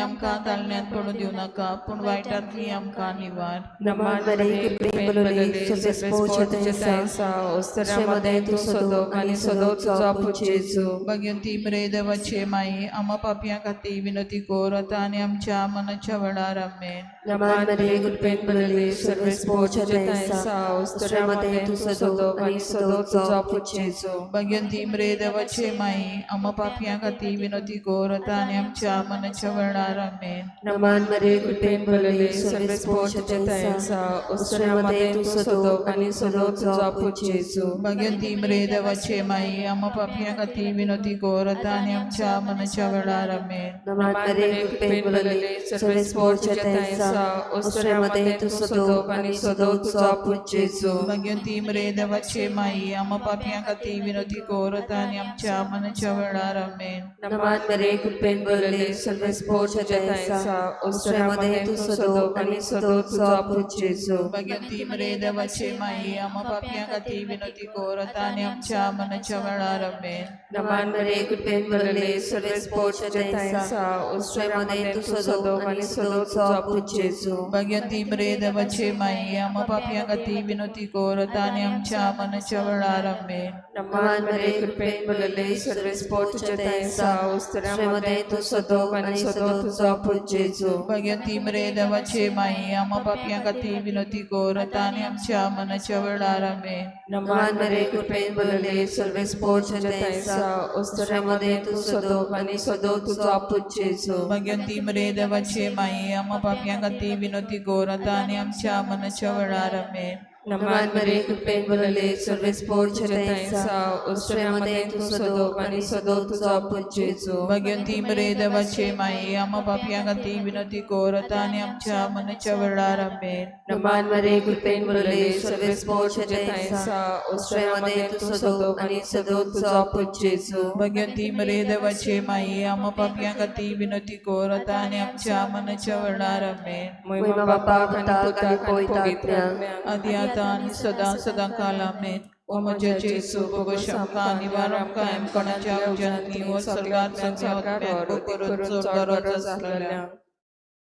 आमकां ताळण्यांत पडूं दिवं नाका, पूण वायटांतली आमकां निवार. नमान मरिये, कृपेन भरलेले, सर्वेस्पोर तुझे आसा, उत्तरामध्ये तूं सदो आनी सदो तुजो पूत जेजू. भाग्यवंती मरे देवाचे माई, आम्हा पापयां खातीर विनंती कर आतां आनी आमच्या मनाच्या वेळार. आमेन. नमान मरिये, कृपेन भरलेले, सर्वेस्पोर तुझे आसा, उत्तरामध्ये तूं सदो आनी सदो तुजो पूत जेजू. भाग्यवंती मरे देवाचे माई, आम्हा पापयां खातीर विनंती कर आतां आनी आमच्या मनाच्या वेळार. आमेन. नमान मरिये, कृपेन भरलेले, सर्वेस्पोर तुझे आसा, उत्तरामध्ये तूं सदो आनी सदो तुजो पूत जेजू. भाग्यवंती मरे देवाचे माई, आम्हा पापयां खातीर विनंती कर आतां आनी आमच्या मनाच्या वेळार. आमेन. नमान मरिये, कृपेन भरलेले, सर्वेस्पोर तुझे आसा, उत्तरामध्ये तूं सदो आनी सदो तुजो पूत जेजू. भाग्यवंती मरे देवाचे माई, आम्हा पापयां खातीर विनंती कर आतां आनी आमच्या मनाच्या वेळार. आमेन. नमान मरिये, कृपेन भरलेले, सर्वेस्पोर तुझे आसा, उत्तरामध्ये तूं सदो आनी सदो तुजो पूत जेजू. भाग्यवंती मरे देवाचे माई, आम्हा पापयां खातीर विनंती कर आतां आनी आमच्या मनाच्या वेळार. आमेन. नमान मरिये, कृपेन भरलेले, सर्वेस्पोर तुझे आसा, उत्तरामध्ये तूं सदो आनी सदो तुजो पूत जेजू. भाग्यवंती मरे देवाचे माई, आम्हा पापयां खातीर विनंती कर आतां आनी आमच्या मनाच्या वेळार. आमेन. नमान मरिये, कृपेन भरलेले, सर्वेस्पोर तुझे आसा, उत्तरामध्ये तूं सदो आनी सदो तुजो पूत जेजू. भाग्यवंती मरे देवाचे माई, आम्हा पापयां खातीर विनंती कर आतां आनी आमच्या मनाच्या वेळार. आमेन. नमान मरिये, कृपेन भरलेले, सर्वेस्पोर तुझे आसा, उत्तरामध्ये तूं सदो आनी सदो तुजो पूत जेजू. भाग्यवंती मरे देवाचे माई, आम्हा पापयां खातीर विनंती कर आतां आनी आमच्या मनाच्या वेळार. आमेन. नमान मरिये, कृपेन भरलेले, सर्वेस्पोर तुझे आसा, उत्तरामध्ये तूं सदो आनी सदो तुजो पूत जेजू. भाग्यवंती मरे देवाचे माई, आम्हा पापयां खातीर विनंती कर आतां आनी आमच्या मनाच्या वेळार. आमेन. नमान मरिये, कृपेन भरलेले, सर्वेस्पोर तुझे आसा, उत्तरामध्ये तूं सदो आनी सदो तुजो पूत जेजू. भाग्यवंती मरे देवाचे माई, आम्हा पापयां खातीर विनंती कर आतां आनी आमच्या मनाच्या वेळार. आमेन. महिमा बापाक आनी पुताक आनी पवित्र आत्म्याक. आदी आतां आनी सदां सदां काल. आमेन. ओ म्हज्या जेजू, भोगोश आमकां निवार आमकां कोणाच्या उज्यांतली वो स्वर्गात सगळ्या करून चड गरज आसलेल्या.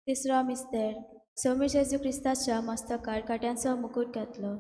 तिसरो मिस्तेर. स्वामी जेजू क्रिस्ताच्या मस्तकार काट्यांचो मुकूट घातलो.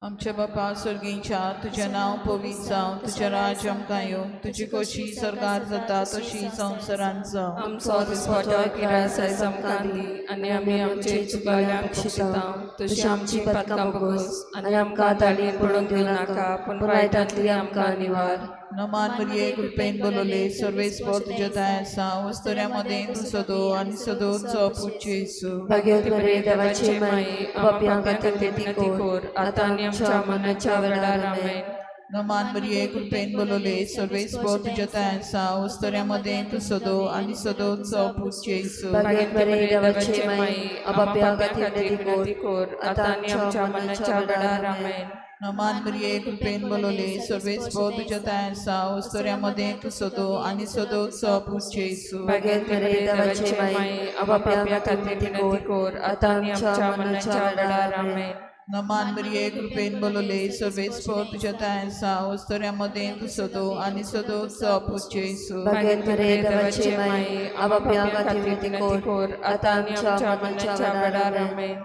आमच्या बापा स्वर्गीच्या, तुजें नांव पवित्र जावं, तुजें राज्य आमकां येवं, तुजी खोशी स्वर्गार जाता तशी संवसारांत जावं. आमचो दिसवडो किरास आयज आमकां दी आनी आमी आमचे चुकल्यांक बक्षिता तशी आमची पातकां भोगोस आनी आमकां ताळयेन पडून दिवं नाका, पूण वायटांतली आमकां निवार. नमान मरिये, कृपेन बोलवले, सर्वेस्पोर तुज्या दया आसा, वस्तुऱ्या मदें तूं सदो आनी सदोचो पूत जेजू. भाग्यवती मरिये, देवाची माई, पापयां खातीर विनंती कर आतां आनी आमच्या मरणाच्या वेळार. आमेन. नमान मरिये, कृपेन बोलवले, सर्वेस्पोर तुज्या दया आसा, वस्तुऱ्या मदें तूं सदो आनी सदोचो पूत जेजू. भाग्यवती मरिये, देवाची माई, पापयां खातीर विनंती कर आतां आनी आमच्या मरणाच्या वेळार. आमेन. नमान मरिये, कृपेन बोलवले, सर्वेस्पोर तुज्या दया आसा, वस्तुऱ्या मदें तूं सदो आनी सदोचो पूत जेजू. भाग्यवती मरिये, देवाची माई, पापयां खातीर विनंती कर आतां आनी आमच्या मरणाच्या वेळार. आमेन. नमान मरिये, कृपेन बोलवले, सर्वेस्पोर तुज्या दया आसा, वस्तुऱ्या मदें तूं सदो आनी सदोचो पूत जेजू. भाग्यवती मरिये, देवाची माई, पापयां खातीर विनंती कर आतां आनी आमच्या मरणाच्या वेळार. आमेन.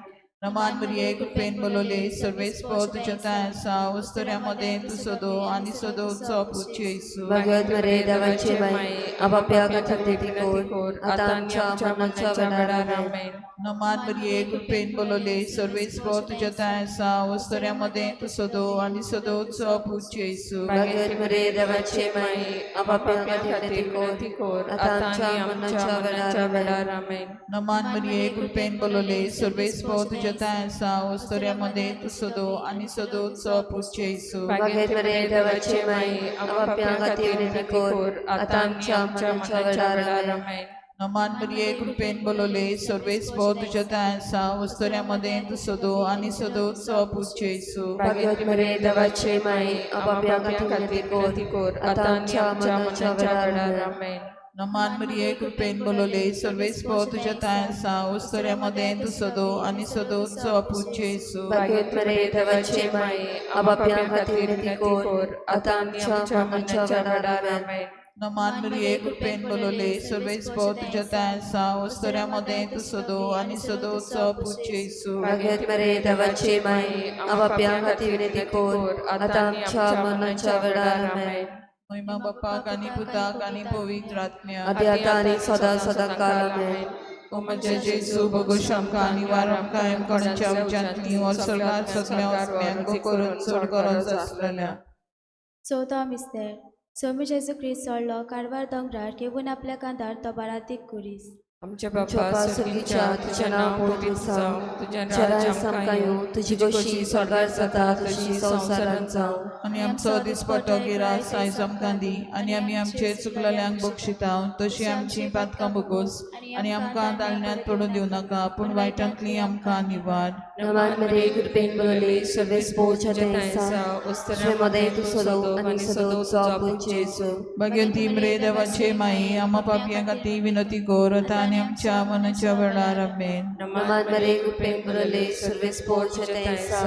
नमान मरिये, कृपेन बोलवले, सर्वेस्पोर तुज्या दया आसा, वस्तुऱ्या मदें तूं सदो आनी सदोचो पूत जेजू. भाग्यवती मरिये, देवाची माई, पापयां खातीर विनंती कर आतां आनी आमच्या मरणाच्या वेळार. आमेन. नमान मरिये, कृपेन बोलवले, सर्वेस्पोर तुज्या दया आसा, वस्तुऱ्या मदें तूं सदो आनी सदोचो पूत जेजू. भाग्यवती मरिये, देवाची माई, पापयां खातीर विनंती कर आतां आनी आमच्या मरणाच्या वेळार. आमेन. नमान मरिये, कृपेन बोलवले, सर्वेस्पोर तुज्या दया आसा, वस्तुऱ्या मदें तूं सदो आनी सदोचो पूत जेजू. भाग्यवती मरिये, देवाची माई, पापयां खातीर विनंती कर आतां आमच्या मरणाच्या वेळार. आमेन. नमान मरिये, कृपेन बोलवले, सर्वेस्पोर तुज्या दया आसा, वस्तुऱ्या मदें तूं सदो आनी सदोचो पूत जेजू. भाग्यवती मरिये, देवाची माई, पापयां खातीर विनंती कर आतां आमच्या मरणाच्या वेळार. आमेन. नमान मरिये, कृपेन बोलवले, सर्वेस्पोर तुज्या दया आसा, वस्तुऱ्या मदें तूं सदो आनी सदोचो पूत जेजू. भाग्यवती मरिये, देवाची माई, पापयां खातीर विनंती कर आतां आमच्या मरणाच्या वेळार. आमेन. नमान मरिये कृपेन बोलवले सर्वेस पो तुज्या ताय आसा वस्तुऱ्या मदें तूं सदो आनी सदोचो पूत जेजू. भाग्यवती मरिये देवाची माई, आपाप्यां खातीर विनंती कर, आतां आमच्या मरणाच्या वेळार. आमेन. महिमा बापाक आनी पुताक आनी पवित्र आत्म्याक. आदी आतां आनी सदां सदां काल. आमेन. ओ म्हज्या जेजू, भोगोश आमकां आनी वार आमकां एमकोणाच्या उज्यांतली वर स्वर्गात सगळ्या वचप्यांक करून चड गरज आसलेल्या. चवथो मिस्तेर. सोमी जेजू क्रिस्त चडलो कारवार दोंगरार घेवन आपल्या कांदार तो बारातीक कुरीस. आमच्या बापा स्वर्गीच्या, तुझें नांव पवित्र जावं, तुजें राज्य आमकां येवं, तुजी गोशी स्वर्गार जाता तशी संवसारांत जावं. आनी आमचो दिसपटो गिरास आयज आमकां दी आनी आमी आमचे चुकलेल्यांक बक्षिता तशी आमची पातकां भोगोस आनी आमकां दाळण्यांत पडून दिवं नाका, पूण वायटांतली आमकां निवार. नमान मरिये, कृपेन भरले, सर्वेस पोच्या तेंसा, तुझे तूं सदो आनी सदोचो पूत जेजू. भाग्यवती मरे देवाचे माई, आमा पापयां खातीर विनंती कर आतां आनी आमच्या मनाच्या वेळार. आमेन. नमान मरिये, कृपेन भरले, सर्वेस पोच्या तेंसा,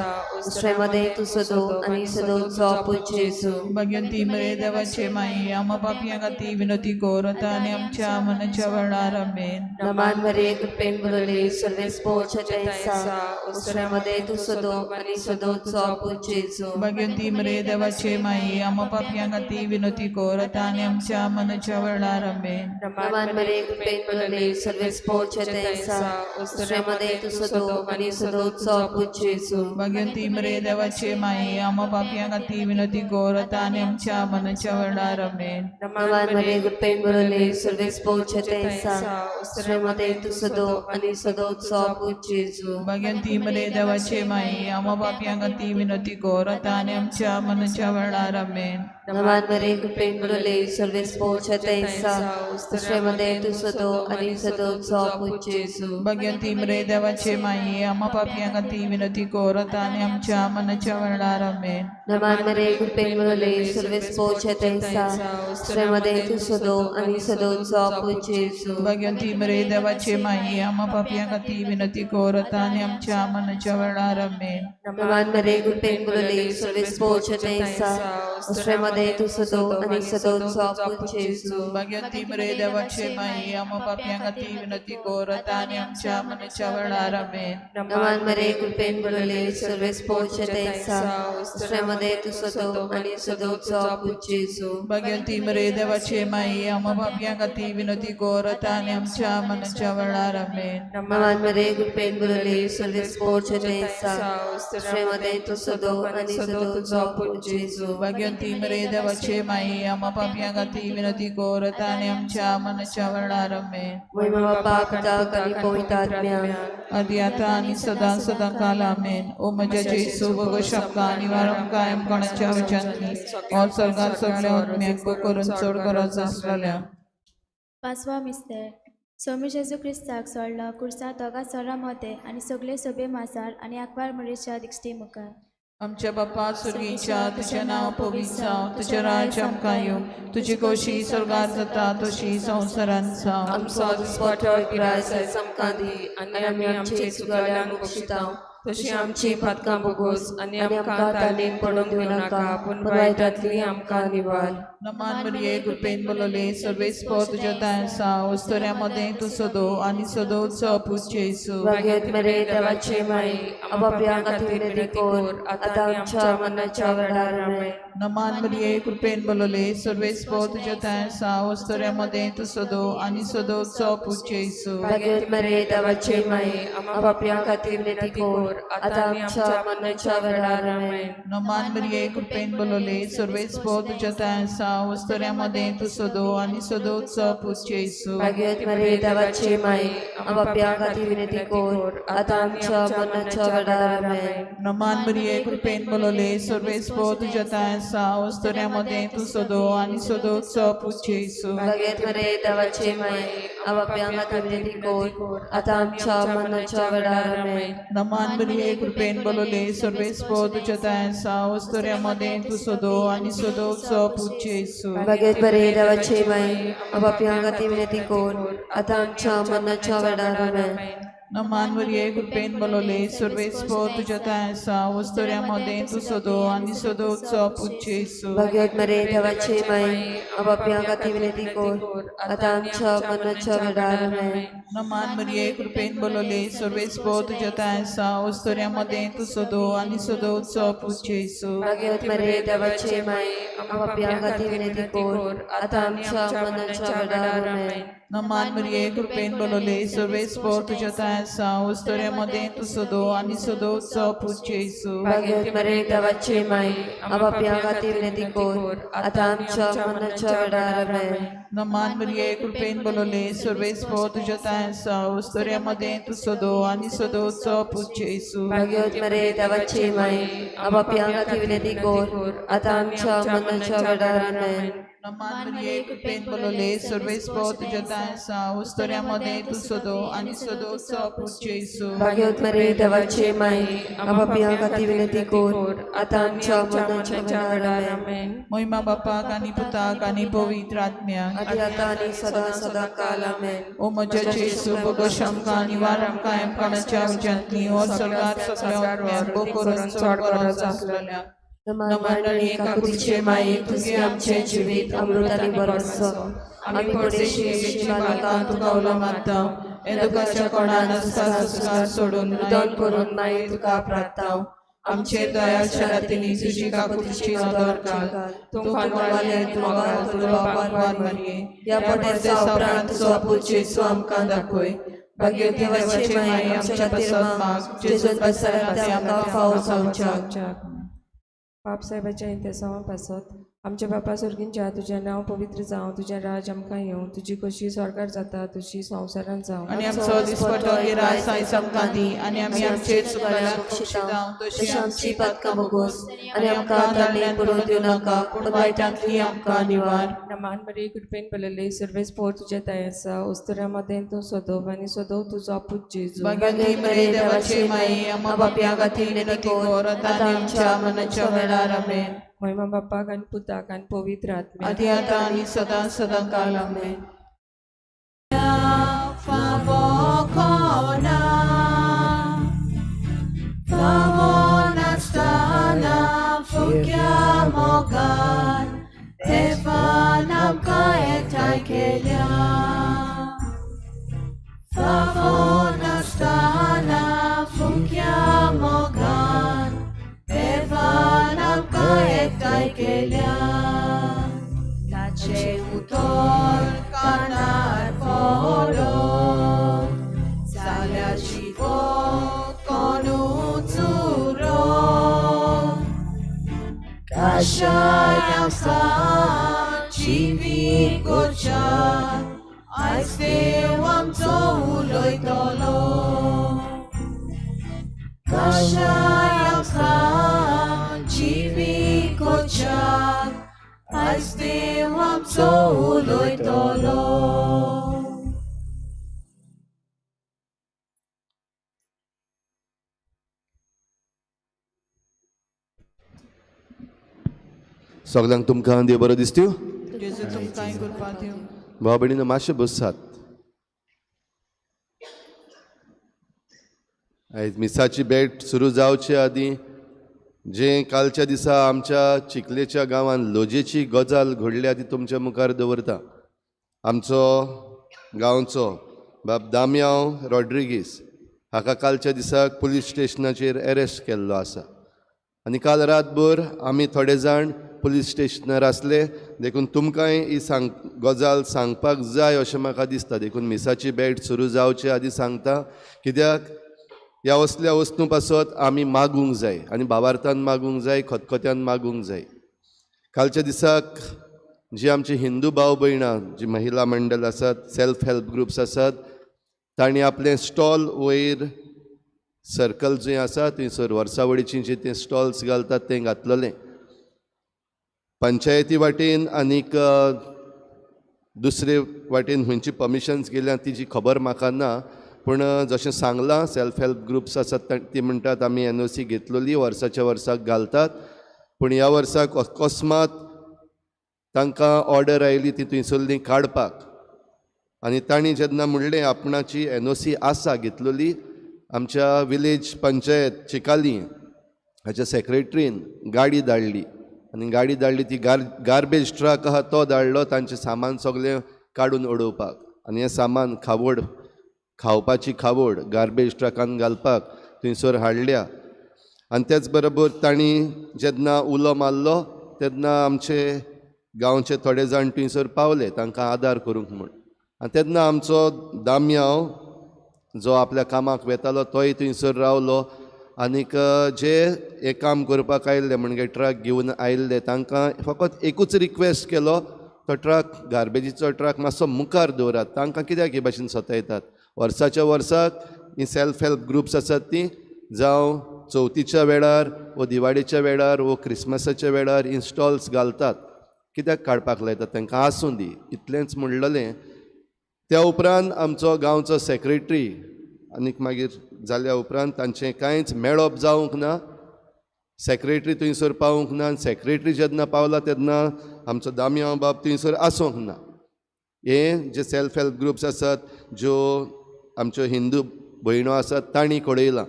तुझे तूं सदो आनी सदोचो पूत जेजू. भाग्यवती मरे देवाचे माई, आमा पापयां खातीर विनंती कर आतां आनी आमच्या मनाच्या वेळार. आमेन. नमान मरिये, कृपेन भरले, सर्वेस पोच्या तेंसा, तुझे तूं सदो आनी सदोचो पूत जेजू. भाग्यवती मरे देवाचे माई, आमा पापयां खातीर विनंती कर आतां आनी आमच्या मनाच्या वेळार. आमेन. नमान मरिये, कृपेन भरले, सर्वेस पोच्या तेंसा, तुझे तूं सदो आनी सदोचो पूत जेजू. भाग्यवती मरे देवाचे माई, आमा पापयां खातीर विनंती कर आतां आनी आमच्या मनाच्या वेळार. आमेन. नमान मरिये, कृपेन भरले, सर्वेस पोच्या तेंसा, तुझे तूं सदो आनी सदोचो पूत जेजू. भाग्यवती मरे देवाचे माई, आमा पापयां खातीर विनंती कर आतां आनी आमच्या मनाच्या वेळार. आमेन. नमान मरिये, कृपेन भरले, सर्वेस पोच्या तेंसा, तुझे तूं सदो आनी सदोचो पूत जेजू. भाग्यवती मरे देवाचे माई, आमा पापयां खातीर विनंती कर आतां आनी आमच्या मनाच्या वेळार. आमेन. नमान मरिये, कृपेन भरले, सर्वेस पोच्या तेंसा, तुझे तूं सदो आनी सदोचो पूत जेजू. भाग्यवती मरे देवाचे माई, आमा पापयां खातीर विनंती कर आतां आनी आमच्या मनाच्या वेळार. आमेन. नमान मरिये, कृपेन भरले, सर्वेस पोच्या तेंसा, तुझे तूं सदो आनी सदोचो पूत जेजू. भाग्यवती मरे देवाचे माई, आमा पापयां खातीर विनंती कर आतां आनी आमच्या मनाच्या वेळार. आमेन. नमान मरिये, कृपेन भरले, सर्वेस पोच्या तेंसा, तुझे तूं सदो आनी सदोचो पूत जेजू. भाग्यवती मरे देवाचे माई, आमा पापयां खातीर विनंती कर आतां आनी आमच्या मनाच्या वेळार. आमेन. नमान मरिये, कृपेन भरले, सर्वेस पोच्या तेंसा, तुझे तूं सदो आनी सदोचो पूत जेजू. भाग्यवती मरे देवाचे माई, आमा पापयां खातीर विनंती कर आतां आनी आमच्या मनाच्या वेळार. आमेन. महिमा बापाक, पुताक आनी पवित्र आत्म्याक. आदी आतां आनी सदां सदां काल. आमेन. ओ म्हज्या जेजू, भोगोश आमकां आनी वार आमकां एमकोणाच्या उज्यांतली और स्वर्गात सगळ्या आत्म्यांक करून चड गरज आसलेल्या. पांचवो मिस्तेर. सोमी जेजू क्रिस्ताक सोडलो कुर्सा दोगा चोरां मदें आनी सगळे सोबे माजार आनी आकवार मरीच्या दिश्टी मुखार. आमच्या बापा सुर्गीच्या, तुजें नांव पवित्र जावं, तुजें राज्य आमकां येवं, तुजी खोशी स्वर्गार जाता तशी संवसारांत जावं. आमचो दिसपटो गिरास आयज आमकां दी आनी आमी आमचे चुकलेल्यांक बक्षिता तशी आमची पातकां भोगोस आनी आमकां तालीम पडूंक दिवं नाका, पूण वायटांतली आमकां निवार. नमान मरिये, कृपेन बोलवले, सर्वेस पो तुज्या दाय आसा, वस्तुऱ्या मदें तूं सदो आनी सदोचो पूत जेजू. भाग्यवती मरिये, देवाची माई, आपापल्या खातीर विनंती कर, आतां आमच्या मरणाच्या वेळार. आमेन. नमान मरिये, कृपेन बोलवले, सर्वेस पो तुज्या दाय आसा, वस्तुऱ्या मदें तूं सदो आनी सदोचो पूत जेजू. भाग्यवती मरिये, देवाची माई, आपापल्या खातीर विनंती कर, आतां आमच्या मरणाच्या वेळार. आमेन. नमान मरिये, कृपेन बोलवले, सर्वेस पो तुज्या दाय आसा, वस्तुऱ्या मदें तूं सदो आनी सदोचो पूत जेजू. भाग्यवती मरिये, देवाची माई, आपापल्या खातीर विनंती कर, आतां आमच्या मरणाच्या वेळार. आमेन. नमान मरिये, कृपेन बोलवले, सर्वेस पो तुज्या दाय आसा, वस्तुऱ्या मदें तूं सदो आनी सदोचो पूत जेजू. भाग्यवती मरिये, देवाची माई, आपापल्या खातीर विनंती कर, आतां आमच्या मरणाच्या वेळार. आमेन. नमान मरिये, कृपेन बोलवले, सर्वेस पो तुज्या दाय आसा, वस्तुऱ्या मदें तूं सदो आनी सदोचो पूत जेजू. भाग्यवती मरिये, देवाची माई, आपापल्या खातीर विनंती कर, आतां आमच्या मरणाच्या वेळार. आमेन. नमान मरिये कृपेन बोलवले सर्वेस्पो तुज्या थंय आसा वस्तुऱ्या मदें तूं सदो आनी सदोचो पूत जेजू. भाग्यवत मरिये देवाची माई, आपापल्या खातीर विनंती कर आतां आमच्या मरणाच्या वेळार. आमेन. नमान मरिये कृपेन बोलवले सर्वेस्पो तुज्या थंय आसा वस्तुऱ्या मदें तूं सदो आनी सदोचो पूत जेजू. भाग्यवत मरिये देवाची माई, आपापल्या खातीर विनंती कर आतां आमच्या मरणाच्या वेळार. आमेन. नमान मरिये कृपेन बोलवले सर्वेस्पो तुज्या थंय आसा वस्तुऱ्या मदें तूं सदो आनी सदोचो पूत जेजू. भाग्यवत मरिये देवाची माई, आपापल्या खातीर विनंती कर आतां आमच्या मरणाच्या वेळार. आमेन. नमान मरिये कृपेन बोलवले सर्वेस्पो तुज्या थंय आसा वस्तुऱ्या मदें तूं सदो आनी सदोचो पूत जेजू. भाग्यवत मरिये देवाची माई, आपापल्या खातीर विनंती कर आतां आमच्या मरणाच्या वेळार. आमेन. नमान मरिये कृपेन बोलवले सर्वेस्पो तुज्या थंय आसा वस्तुऱ्या मदें तूं सदो आनी सदोचो पूत जेजू. भाग्यवत मरिये देवाची माई, आपापल्या खातीर विनंती कर आतां आमच्या मरणाच्या वेळार. आमेन. महिमा बापाक आनी पुताक आनी पवित्र आत्म्याक, आदी आतां आनी सदां सदां काल. आमेन. ओ म्हज्या जेजू, बोगोश आमकां निवार आमकां एमकाणाच्या उज्यांतली हो स्वर्गार सगळ्या आत्म्यांक बो करून चड गरज आसलेल्या. नमान मरिये काकुतीचे माये, तुझे आमचे जिवीत अमृत आनी भरवंसो. आमी परदेशी बालकां तुका उलो मारता, हे दुखाच्या कोणान आसता सुस्कार सोडून रुदन करून माई तुका प्रार्थाव. आमचे दयाच्या रातींनी तुजी काकुतीची नदर घाल. तूं फनवाले मोगाळ तुजो बापान मरिये, ह्या परदेसा उपरांत तुजो पूत जेजू आमकां दाखय. भाग्यवती देवाची माई, आमच्या पासत माग, जेजून पासत ते आमकां फावो जावच्याक. बाप साहेबाच्या इंतेसांवा पासत. आमच्या बापा स्वर्गींच्या, तुजें नांव पवित्र जावं, तुजें राज आमकां येवं, तुजी कशी स्वर्गार जाता तशी संवसारांत जावं. आनी आमचो दिसपटो गिरास आयज आमकां दी आनी आमी आमचे चुकल्याक बक्षितांव तशी आमची पातकां भोगोस आनी आमकां ताणें पडून दिवं नाका, पूण वायटांतली आमकां निवार. नमान मरिये कृपेन भरलेली सर्वेस्पोर तुज्या थंय आसा, उस्तुऱ्या मदें तूं सदोव आनी सदोव तुजो पूत जेजू. भाग्यवती मरिये देवाची माई, आम्हा पापयां खातीर विनंती कर आतां आनी आमच्या मरणाच्या वेळार. आमेन. महिमा बापाक आनी पुताक आनी पवित्र आत्म्याक, आदी आतां आनी सदां सदां काल. आमेन. ताचे उतर कानार पडो जाल्यार शिवो कोणूच उरो काशाय जिवी कोच्या आयज देव आमचो उलयतलो. काशाय जिवी कोच्या आयज देव आमचो उलयतलो. सगल्यांक तुमकां देव बरो दिसत्यो. जेजू तुमकांय कृपा दिवं. भाव भयणीनो, मातशें बसात. आयज मिसाची भेट सुरू जावचे आदीं जें कालच्या दिसा आमच्या चिखलेच्या गांवांत लोजेची गजाल घडल्या ती तुमच्या मुखार दवरता. आमचो गांवचो बाब दामयांव रॉड्रिगीस हाका कालच्या दिसाक पुलीस स्टेशनाचेर एरेस्ट केल्लो आसा आनी काल रातभर आमी थोडे जाण पुलीस स्टेशनार आसले, देखून तुमकांय ही गजाल सांगपाक जाय अशें म्हाका दिसता. देखून मिसाची भेट सुरू जावचे आदीं सांगता, कित्याक ह्या असल्या वस्तू पासत आमी मागूंक जाय आनी भावार्थान मागूंक जाय, खतखत्यान मागूंक जाय. कालच्या दिसाक जी आमची हिंदू भाव भयणां जी महिला मंडळ आसात, सेल्फ हेल्प ग्रुप्स आसात, तांणी आपलें स्टॉल वयर सर्कल जंय आसा थंयसर वर्सावळीची जी ते स्टॉल्स घालतात तें घातलेलें. पंचायती वाटेन आनीक दुसरे वाटेन खंयची परमिशन्स गेल्या तिजी खबर म्हाका ना, पूण जशें सांगलां सेल्फ हेल्प ग्रुप्स आसात ती म्हणटात आमी NOC घेतलेली वर्साच्या वर्साक घालतात, पूण ह्या वर्साक अकस्मात तांकां ऑर्डर आयली ती थंयसरली काडपाक. आनी तांणी जेन्ना म्हणलें आपणाची एनओसी आसा घेतलेली, आमच्या विलेज पंचायत चिकाली हाच्या सेक्रेटरीन गाडी धाडली आनी गाडी धाडली ती गार्बेज ट्रक आहा तो धाडलो तांचें सामान सगळें काडून उडोवपाक. आनी हें सामान खावड, खावपाची खावड गार्बेज ट्रकान घालपाक थंयसर हाडल्या. आनी तेच बरोबर तांणी जेन्ना उलो मारलो तेन्ना आमचे गांवचे थोडे जाण थंयसर पावले तांकां आदार करूंक म्हूण. आनी तेन्ना आमचो दामयांव जो आपल्या कामाक वेतालो तोय थंयसर रावलो आनीक जे हें काम करपाक आयिल्ले म्हणजे ट्रक घेवन आयिल्ले तांकां फकत एकूच रिक्वेस्ट केलो, तो ट्रक गार्बेजीचो ट्रक मातसो मुखार दवरात, तांकां कित्याक हे भाशेन सतायतात. वर्साच्या वर्साक ही सेल्फ हेल्प ग्रुप्स आसात ती जावं चवथीच्या वेळार वो दिवाळेच्या वेळार वो क्रिसमसाच्या वेळार इन्स्टॉल्स घालतात, कित्याक काडपाक लायतात तांकां, आसूं दी इतलेंच म्हणलेलें. त्या उपरांत आमचो गांवचो सेक्रेटरी आनीक मागीर जाल्या उपरांत तांचें कांयच मेळप जावंक ना, सेक्रेटरी थंयसर पावूंक ना. आनी सेक्रेटरी जेन्ना पावला तेन्ना आमचो दामयांव बाब थंयसर आसूंक ना. हे जे सेल्फ हेल्प ग्रुप्स आसात ज्यो आमच्यो हिंदू भयणो आसात तांणी कळयलां,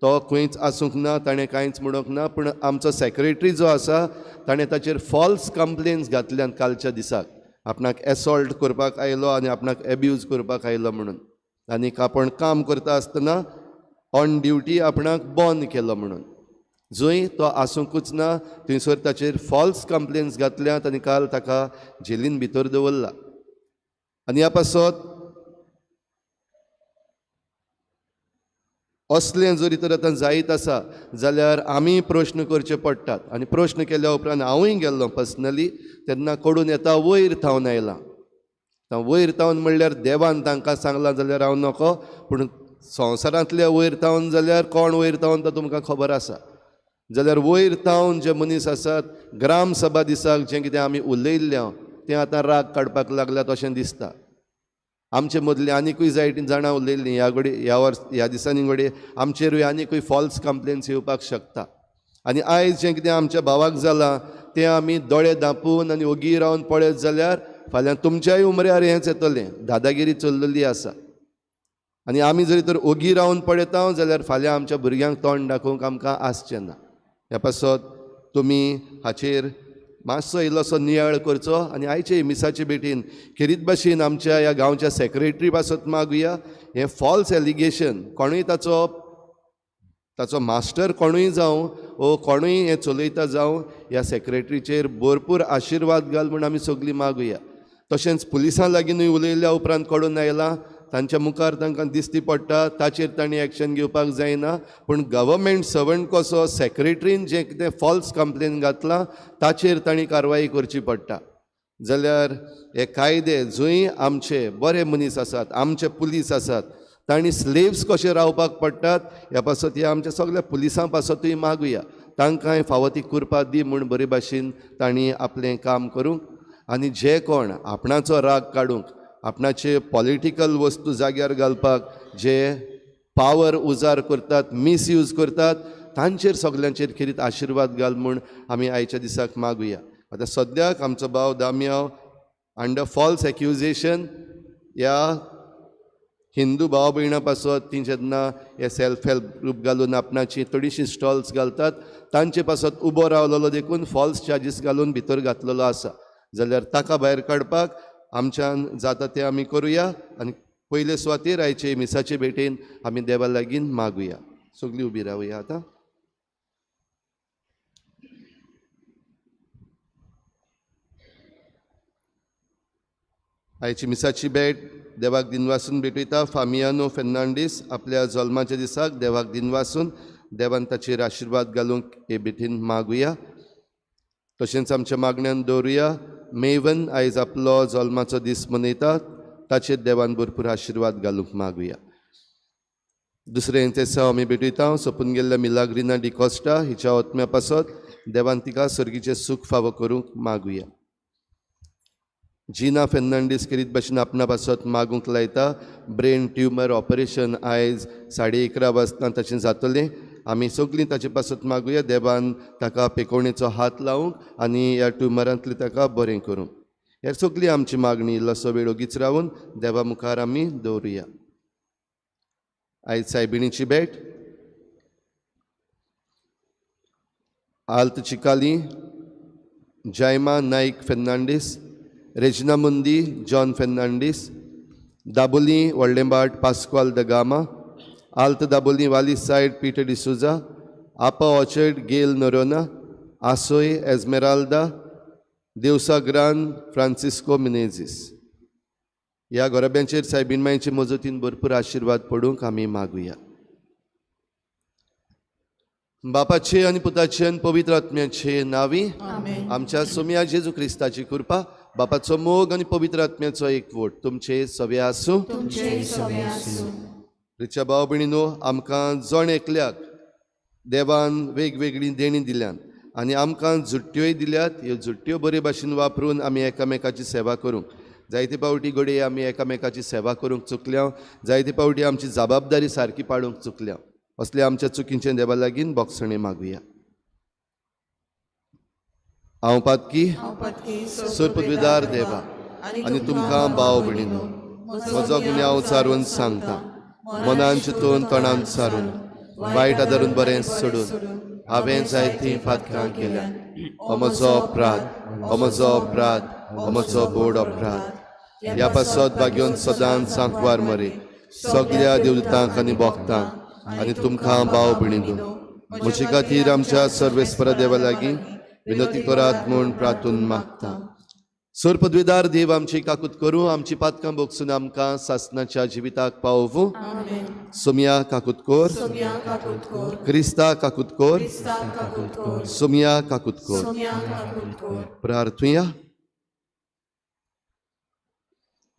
तो खंयच आसूंक ना, ताणें कांयच म्हणूंक ना. पूण आमचो सेक्रेटरी जो आसा ताणें ताचेर फॉल्स कंप्लेन्स घातल्यान कालच्या दिसाक, आपणाक एसॉल्ट करपाक आयलो आनी आपणाक एब्यूज करपाक आयलो म्हणून, आनीक आपण काम करता आसतना ऑन ड्युटी आपणाक बंद केलो म्हणून. जंय तो आसूंकूच ना थंयसर ताचेर फॉल्स कंप्लेन्स घातल्यात आनी काल ताका जेलीन भितर दवरला. आनी ह्या पासत असलें जरी तर आतां जायत आसा जाल्यार आमी प्रश्न करचे पडटात. आनी प्रश्न केल्या उपरांत हांवूय गेल्लो पर्सनली तेन्ना कडून येता वयर थावन आयलां. आतां वयर थावन म्हणल्यार देवान तांकां सांगलां जाल्यार हांव नको, पूण संवसारांतल्या वयर थावन जाल्यार कोण वयर थावन तो तुमकां खबर आसा. जाल्यार वयर थावन जे मनीस आसात ग्राम सभा दिसाक जें कितें आमी उलयल्लें तें आतां राग काडपाक लागल्यात अशें दिसता. आमचे मदले आनिकूय जायतीं जाणां उलयल्लीं ह्या घडये ह्या वर्स ह्या दिसांनी घडये आमचेरूय आनिकूय फॉल्स कंप्लेन्स येवपाक शकता. आनी आयज जें कितें आमच्या भावाक जालां तें आमी दोळे धांपून आनी ओगी रावन पळयत जाल्यार फाल्यां तुमच्याय उमऱ्यार हेंच येतलें. दादागिरी चल्लेली आसा आनी आमी जरी तर ओगी रावन पळयता जाल्यार फाल्यां आमच्या भुरग्यांक तोंड दाखोवंक आमकां आसचें ना. ह्या पासत तुमी हाचेर मातसो इल्लोसो नियाळ करचो आनी आयचे मिसाचे भेटीन खेरीत भाशेन आमच्या ह्या गांवच्या सेक्रेटरी पासत मागुया. हें फॉल्स एलिगेशन कोणूय ताचो ताचो मास्टर कोणूय जावं वो कोणूय हें चलयता जावं ह्या सेक्रेटरीचेर भरपूर आशिर्वाद घाल म्हूण आमी सगळीं मागुया. तशेंच पुलिसां लागींनूय उलयल्या उपरांत कडून आयलां तांच्या मुखार तांकां दिसती पडटा ताचेर तांणी एक्शन घेवपाक जायना. पूण गव्हर्मेंट सर्वंट कसो सेक्रेटरीन जें कितें फॉल्स कंप्लेन घातलां ताचेर तांणी कारवाई करची पडटा. जाल्यार हे कायदे जंय आमचे बरे मनीस आसात आमचे पुलीस आसात तांणी स्लेव्स कशे रावपाक पडटात ह्या पासत ह्या आमच्या सगळ्या पुलिसां पासतूय मागुया, तांकांय फावो ती कुरपा दी म्हूण बरे भाशेन तांणी आपलें काम करूंक. आनी जे कोण आपणाचो राग काडूंक आपणाचे पॉलिटिकल वस्तू जाग्यार घालपाक जे पावर उजार करतात मिसयूज करतात तांचेर सगल्यांचेर खेरीत आशिर्वाद घाल म्हूण आमी आयच्या दिसाक मागुया. आतां सद्याक आमचो भाव दामयांव अंडर फॉल्स एक्युजेशन ह्या हिंदू भाव भयणां पासत ती जेन्ना हे सेल्फ हेल्प ग्रूप घालून आपणाची थोडीशीं स्टॉल्स घालतात तांचे पासत उबो रावलेलो देखून फॉल्स चार्जीस घालून भितर घातलेलो आसा. जाल्यार ताका भायर काडपाक आमच्यान जाता तें आमी करुया आनी पयले सुवातेर आयचे मिसाचे भेटेन आमी देवा लागीं मागुया. सगळीं उबी रावया आतां. आयची मिसाची भेट देवाक दिनवासून भेटयता फामियानो फेर्नांडीस आपल्या जल्माच्या दिसाक देवाक दिनवासून देवान ताचेर आशिर्वाद घालूंक हे भेटीन मागुया. तशेंच आमच्या मागण्यान दवरुया मेवन आयज आपलो जल्माचो दीस मनयता ताचेर देवान भरपूर आशिर्वाद घालूंक मागुया. दुसरें तेसांव आमी भेटयता सोंपून गेल्ल्या मिलाग्रिना डिकॉस्टा हिच्या ओतम्या पासत देवान तिका सर्गीचें सूख फावो करूंक मागुया. जिना फेर्नांडीस खेरीत भाशेन आपणा पासत मागूंक लायता ब्रेन ट्युमर ऑपरेशन आयज 11:30 वाजता ताचें जातलें. आमी सगळीं ताचे पासत मागुया देवान ताका पेकोवणेचो हात लावंक आनी ह्या ट्युमरांतलें ताका बरें करूंक. हे सगळी आमची मागणी इल्लोसो वेळ ओगीच रावन देवा मुखार आमी दवरुया. आयज सायबिणीची भेट आल्त चिकाली, जायमा नाईक फेर्नांडीस, रेजिना मुंदी, जॉन फेर्नांडीस, दाबोली व्हडलेंबाट Pascoal the Gama, Alto Dabolim Valley side Peter D'Souza, आपा ऑर्चर्ड गेल नोरोना, आसोय एजमेराल्दा, देवसा ग्रान फ्रांसिस्को मिनेझीस. ह्या घराब्यांचेर सायबीण मांयचे मजतीन भरपूर आशिर्वाद पडूंक आमी मागुया. बापाचे आनी पुताचे आनी पवित्र आत्म्याचे नांवी आमच्या सोम्या जेजू क्रिस्ताची कृपा, बापाचो मोग आनी पवित्र आत्म्याचो एकवट तुमचे सवे आसूं. रिच्या भाव भयणीनो, आमकां जण एकल्याक देवान वेगवेगळीं देणीं दिल्यात आनी आमकां झुट्ट्योय दिल्यात. ह्यो झुट्ट्यो बरे भाशेन वापरून आमी एकामेकाची सेवा करूंक जायते फावटी घडये आमी एकामेकाची सेवा करूंक चुकल्या, जायते फावटी आमची जबाबदारी सारकी पाळूंक चुकल्या. असले आमच्या चुकींचें देवा लागीं बोगसणें मागुया. हांव पातकी सरपदवीदार देवा आनी तुमकां भाव भयणीनो म्हजो गुन्यांव सारून सांगता, मनान चिंतून तोंडान सारून वायट आदारून बरें सोडून हांवें जायतीं पातकां केल्या. हो म्हजो अपराध, हो म्हजो अपराध, हो म्हजो बोड अपराध. ह्या पासत भाग्योन सदांच सांकवार मरे सगळ्या देवतांक आनी भक्तांक आनी तुमकां भाव भयणीनो म्हजे खातीर आमच्या सर्वेस्परा देवा लागीं विनती करात म्हूण प्रार्थून मागता. सर पदवीदार देव आमची काकूत करूं, आमची पातकां बोगसून आमकां सासनाच्या जिविताक पावोवूं. सोमया काकूत कोर, क्रिस्ता काकूत कोर, सोमया काकूत कोर. प्रार्थुया.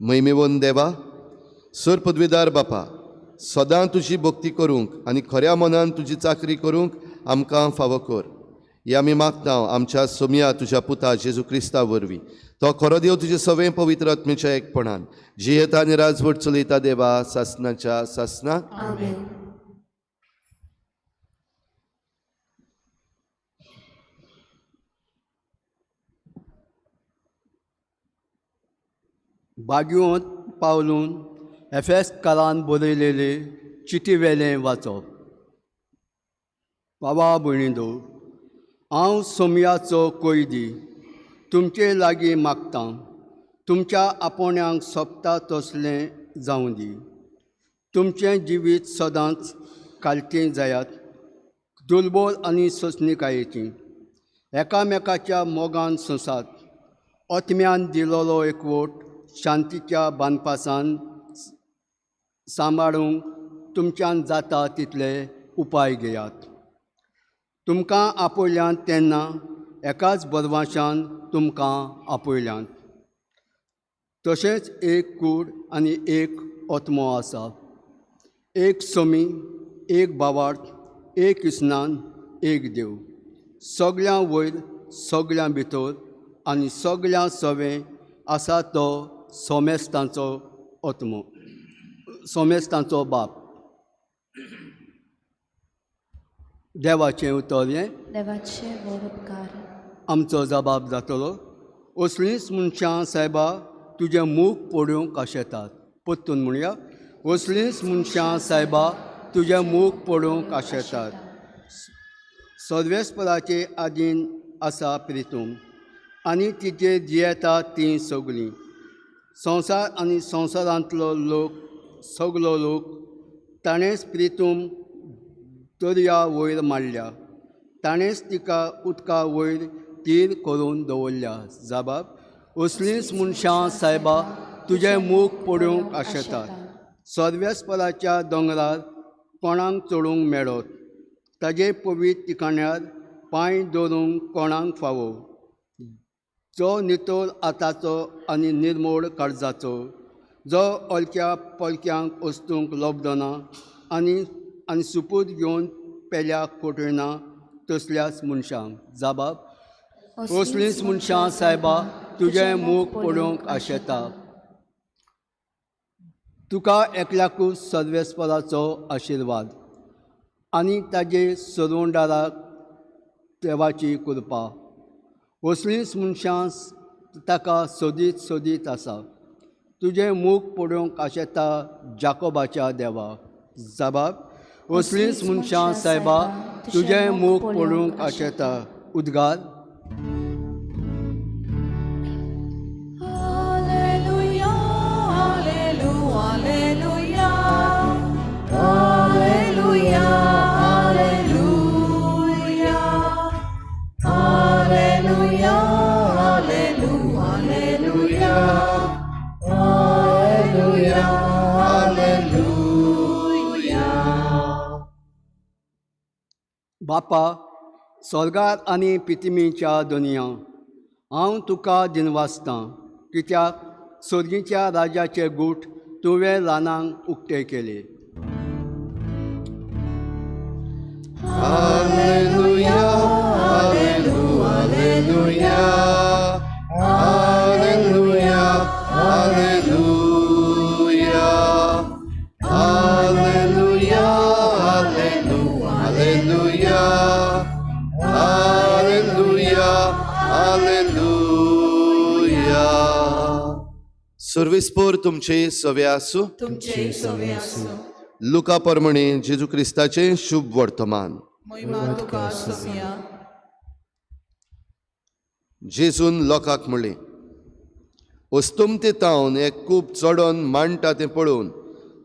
मैमेवन देवा, सर पदवीदार बापा, सदां तुजी भक्ती करूंक आनी खऱ्या मनान तुजी चाकरी करूंक आमकां फावो कर. हे आमी मागता आमच्या सोमया तुज्या पुता जेजू क्रिस्ता वरवीं. तो खरो देव तुजे सगळें पवित्र आत्मेच्या एकपणान जियेता आनी राजवट चलयता देवा सासनाच्या सासनाक. बागयोंत पावलून एफएस कालान बरयलेले चिटी वेलें वाचप. बाबा भयणींनो, हांव सोमयाचो कोयदी तुमचे लागीं मागतां, तुमच्या आपोवण्यांक सोबता तसलें जावं दी. तुमचें जिवीत सदांच कालतें जायात, दुर्बल आनी सोंसणीकायेचीं, एकामेकाच्या मोगान सोंसात. आत्म्यान दिलोलो एकवट शांतीच्या बांदपासान सांबाळूंक तुमच्यान जाता तितले उपाय घेयात. तुमकां आपयल्यात तेन्ना एकाच बरवाशान तुमकां आपयल्यात. तशेंच एक कूड आनी एक आत्मो आसा, एक सोमी, एक भावार्थ, एक इस्नान, एक देव, सगळ्यां वयर, सगळ्यां भितर आनी सगळ्यां सवें आसा तो सोमेस्तांचो आत्मो, सोमेस्तांचो बाप. देवाचें उतर हें. देवाचे व्हड उपकार. आमचो जबाब जातलो. असलींच मनशां सायबा तुजें मूख पडूंक आशेतात. परतून म्हणया, असलींच मनशां सायबा तुजें मूख पडूंक आशेतात. सर्वेस्पराचे आदीन आसा प्रितूम आनी तिचेर जियेतात तीं सगळीं. संवसार आनी संवसारांतलो लोक सगलो लोक ताणेंच प्रितूम दर्या वयर मारल्या, ताणेंच तिका उदका वयर तीर करून दवरल्या. जाबाब, असलींच मनशां सायबा तुजें मूख पडूंक आशेतात. सर्वेस्पराच्या दोंगरार कोणाक चडूंक मेळत, ताजे पवित्र ठिकाण्यार पांय दवरूंक कोणाक फावो. जो नितळ आताचो आनी निर्मोळ काळजाचो, जो अलक्या पलक्यांक वस्तूंक लब्दना आनी आनी सुपूत घेवन पेल्याक फटयना तसल्याच मनशांक. जाबाब, असलींच मनशां सायबा तुजें मूख पडूंक आशेता. तुका एकल्याकूच सर्वेस्पराचो आशिर्वाद आनी ताजे सरवंडाराक देवाची कृपा. असलींच मनशां ताका सोदीत सोदीत आसा. तुजें मूख पळोवंक आशेता जाकोबाच्या देवा. जबाब असलींच मनशां सायबा तुजें मूख पळोवंक आशेता. उद्गार. बापा स्वर्गार आनी पितिमीच्या दुनिया, हांव तुका दिनवासतां कित्याक स्वर्गीच्या राजाचे गूट तुवें ल्हानांक उक्ते केले. Hallelujah, hallelujah, hallelujah, hallelujah, hallelujah, hallelujah, hallelujah, hallelujah. सर्वेस्पोर तुमचे सवे आसूं. तुमचे सवे आसूं. लुका परमणे जेजू क्रिस्ताचें शुभ वर्तमान. महिमा तुका सोमिया. जेजून लोकांक म्हणलें, अस्तुमते तावन एक कूप चडोन मांडटा तें पळोवन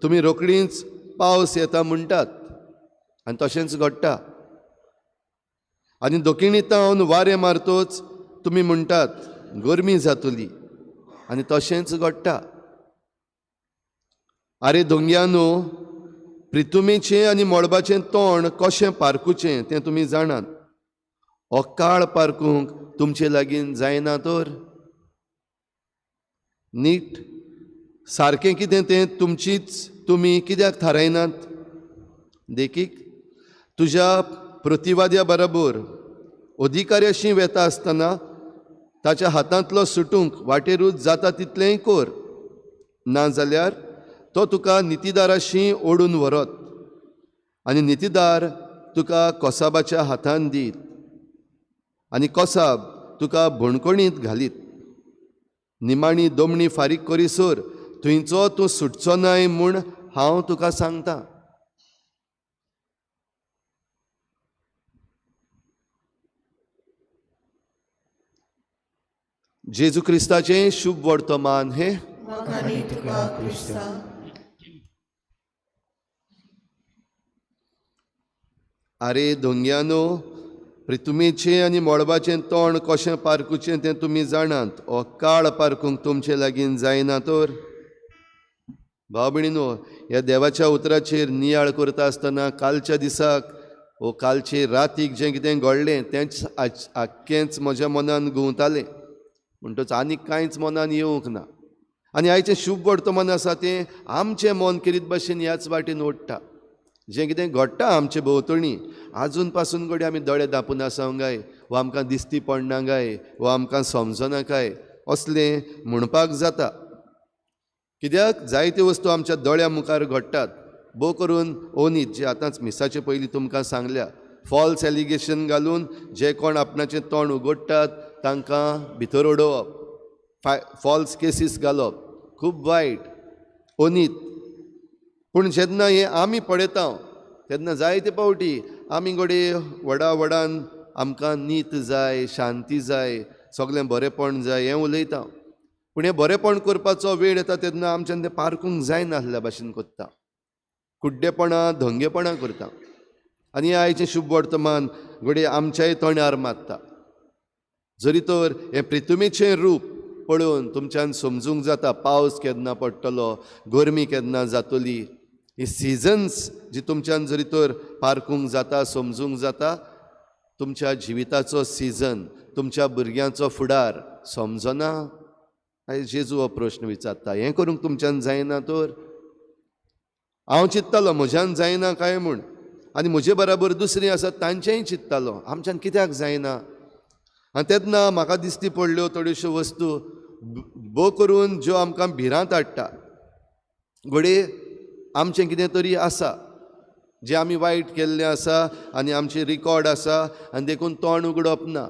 तुमी रोखडीच पावस येता म्हणटात आनी तशेंच घडटा. आनी दक्षिणी तावन वारें मारतोच तुमी म्हणटात गरमी जातली आनी तशेंच घडटा. आरे दोंग्यानो, प्रितुमेचें आनी मळबाचें तोंड कशें पारकुचें तें तुमी जाणात. हो काळ पारकूंक तुमचे लागीं जायना तर नीट सारकें कितें तें तुमचीच तुमी कित्याक थारायनात? देखीक, तुज्या प्रतिवाद्या बरोबर अधिकाऱ्याशी वेता आसतना ताच्या हातांतलो सुटूंक वाटेरूच जाता तितलेंय कर, नाजाल्यार तो तुका नितीदाराशी ओडून व्हरत आनी नितीदार तुका कोसाबाच्या हातान दीत आनी कोसाब तुका भणकणींत घालीत. निमाणी दोमणी फारीक करीसर थंयचो तूं सुटचो नाय म्हूण हांव तुका सांगता. जेजू क्रिस्ताचें शुभ वर्तमान हें. आरे दोंग्यानो, प्रितुमेचें आनी मळबाचें तोंड कशें पारकुचें तें तुमी जाणात. हो काळ पारकूंक तुमचे लागीं जायना तर. भाव भयणीनो, ह्या देवाच्या उतराचेर नियाळ करता आसतना कालच्या दिसाक वो कालचे रातीक जें कितें घडलें तेंच आख्खेंच म्हज्या मनान घुंवतालें. म्हणटच आनीक कांयच मनान येवंक ना. आनी आयचें शुभ वर्तमान आसा तें आमचें मन केरीत भाशेन ह्याच वाटेन ओडटा. जें कितें घडटा आमचे भोंवतणी आजून पासून घडये आमी दोळे धांपून आसा काय, वा आमकां दिसती पडना काय, वा आमकां समजना काय, असलें म्हणपाक जाता. कित्याक जायत्यो वस्तू आमच्या दोळ्या मुखार घडटात. भोव करून ओनीत जे आतांच मिसाचे पयलीं तुमकां सांगल्या, फॉल्स एलिगेशन घालून जे कोण आपणाचें तोंड उगडटात तांकां भितर उडोवप, फॉल्स केसीस घालप खूब वायट ओनीत. पूण जेन्ना हें आमी पळयता तेन्ना जायते फावटी आमी घडये व्हडा व्हडान आमकां नीत जाय, शांती जाय, सगळें बरेंपण जाय हें उलयता. पूण हें बरेंपण करपाचो वेळ येता तेन्ना आमच्यान तें पारकूंक जायनासल्या भाशेन करता, कुड्डेपणां धंगेपणां करता. आनी आयचें शुभ वर्तमान घडये आमच्याय तोंडार मारता. जरी तर हें प्रितुमेचें रूप पळोवन तुमच्यान समजूंक जाता पावस केन्ना पडटलो, गरमी केन्ना जातली, ही सिजन्स जी तुमच्यान जरी तर पारकूंक जाता, समजूंक जाता, तुमच्या जिविताचो सिजन, तुमच्या भुरग्यांचो फुडार समजना. आयज जेजू हो प्रश्न विचारता, हें करूंक तुमच्यान जायना तर. हांव चिंत्तालो म्हज्यान जायना काय म्हूण, आनी म्हजे बराबर दुसरीं आसात तांचेंय चिंत्तालो आमच्यान कित्याक जायना. आनी तेन्ना म्हाका दिसती पडल्यो थोड्योश्यो वस्तू भोव करून ज्यो आमकां भिरांत हाडटा. घडये आमचें कितें तरी आसा जें आमी वायट केल्लें आसा आनी आमचें रिकॉर्ड आसा आनी देखून तोंड उगडप ना,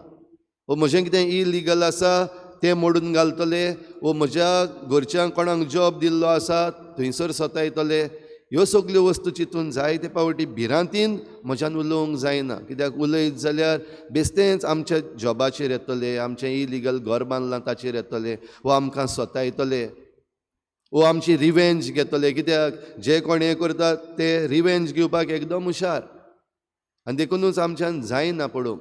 वो म्हजें कितें इलिगल आसा ते मोडून घालतले, वो म्हज्या घरच्यांक कोणाक जॉब दिल्लो आसा थंयसर सतायतले. ह्यो सगल्यो वस्तू चिंतून जायते पावटी भिरांतीन म्हज्यान उलोवंक जायना, कित्याक उलयत जाल्यार बेस्तेंच आमच्या जॉबाचेर येतले, आमचें इलिगल घर बांदलां ताचेर येतले, वो आमकां सतायतले, वो आमची रिवेंज घेतले, कित्याक जे कोण हें करतात ते रिवेंज घेवपाक एकदम हुशार आनी देखुनूच आमच्यान जायना पडूंक.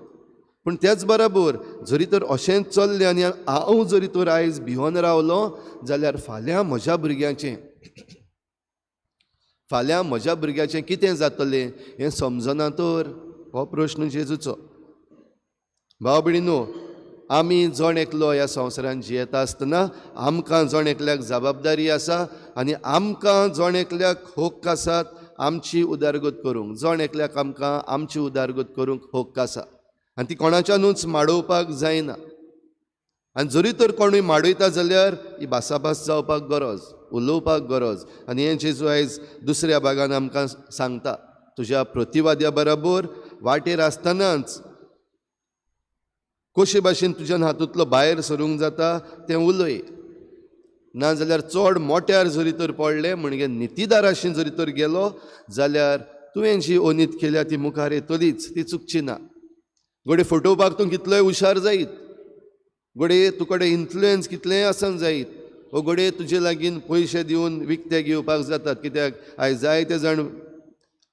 पूण त्याच बराबर जरी तर अशेंच चल्लें आनी हांव जरी तर आयज भिवन रावलो जाल्यार फाल्यां म्हज्या भुरग्यांचें, फाल्यां म्हज्या भुरग्याचें कितें जातलें हें समजना तर हो प्रश्न जेजूचो. भाव भयणीनो, आमी जण एकलो ह्या संवसारांत जियेता आसतना आमकां जण एकल्याक जबाबदारी आसा आनी आमकां जण एकल्याक हक्क आसात आमची उदरगत करूंक, जण एकल्याक आमकां आमची उदरगत करूंक हक्क आसा आनी ती कोणाच्यानूच माडोवपाक जायना. आनी जरी तर कोणूय माडयता जाल्यार ही भासाभास जावपाक गरज, उलोवपाक गरज. आनी हें जेजू आयज दुसऱ्या भागान आमकां सांगता, तुज्या प्रतिवाद्या बराबर वाटेर आसतनाच कशे भाशेन तुज्यान हातूंतलो भायर सरूंक जाता तें उलय, ना जाल्यार चड मोट्यार जरी तर पडलें म्हणजे नितीदाराशी जरी तर गेलो जाल्यार तुवें जी अनीत केल्या ती मुखार येतलीच, ती चुकची ना. घडये फटोवपाक तूं कितलोय हुशार जायत, घडये तुकडे इन्फ्लुयन्स कितलेंय आसत जायत, वो घडये तुजे लागीं पयशे दिवन विकते घेवपाक जातात, कित्याक आयज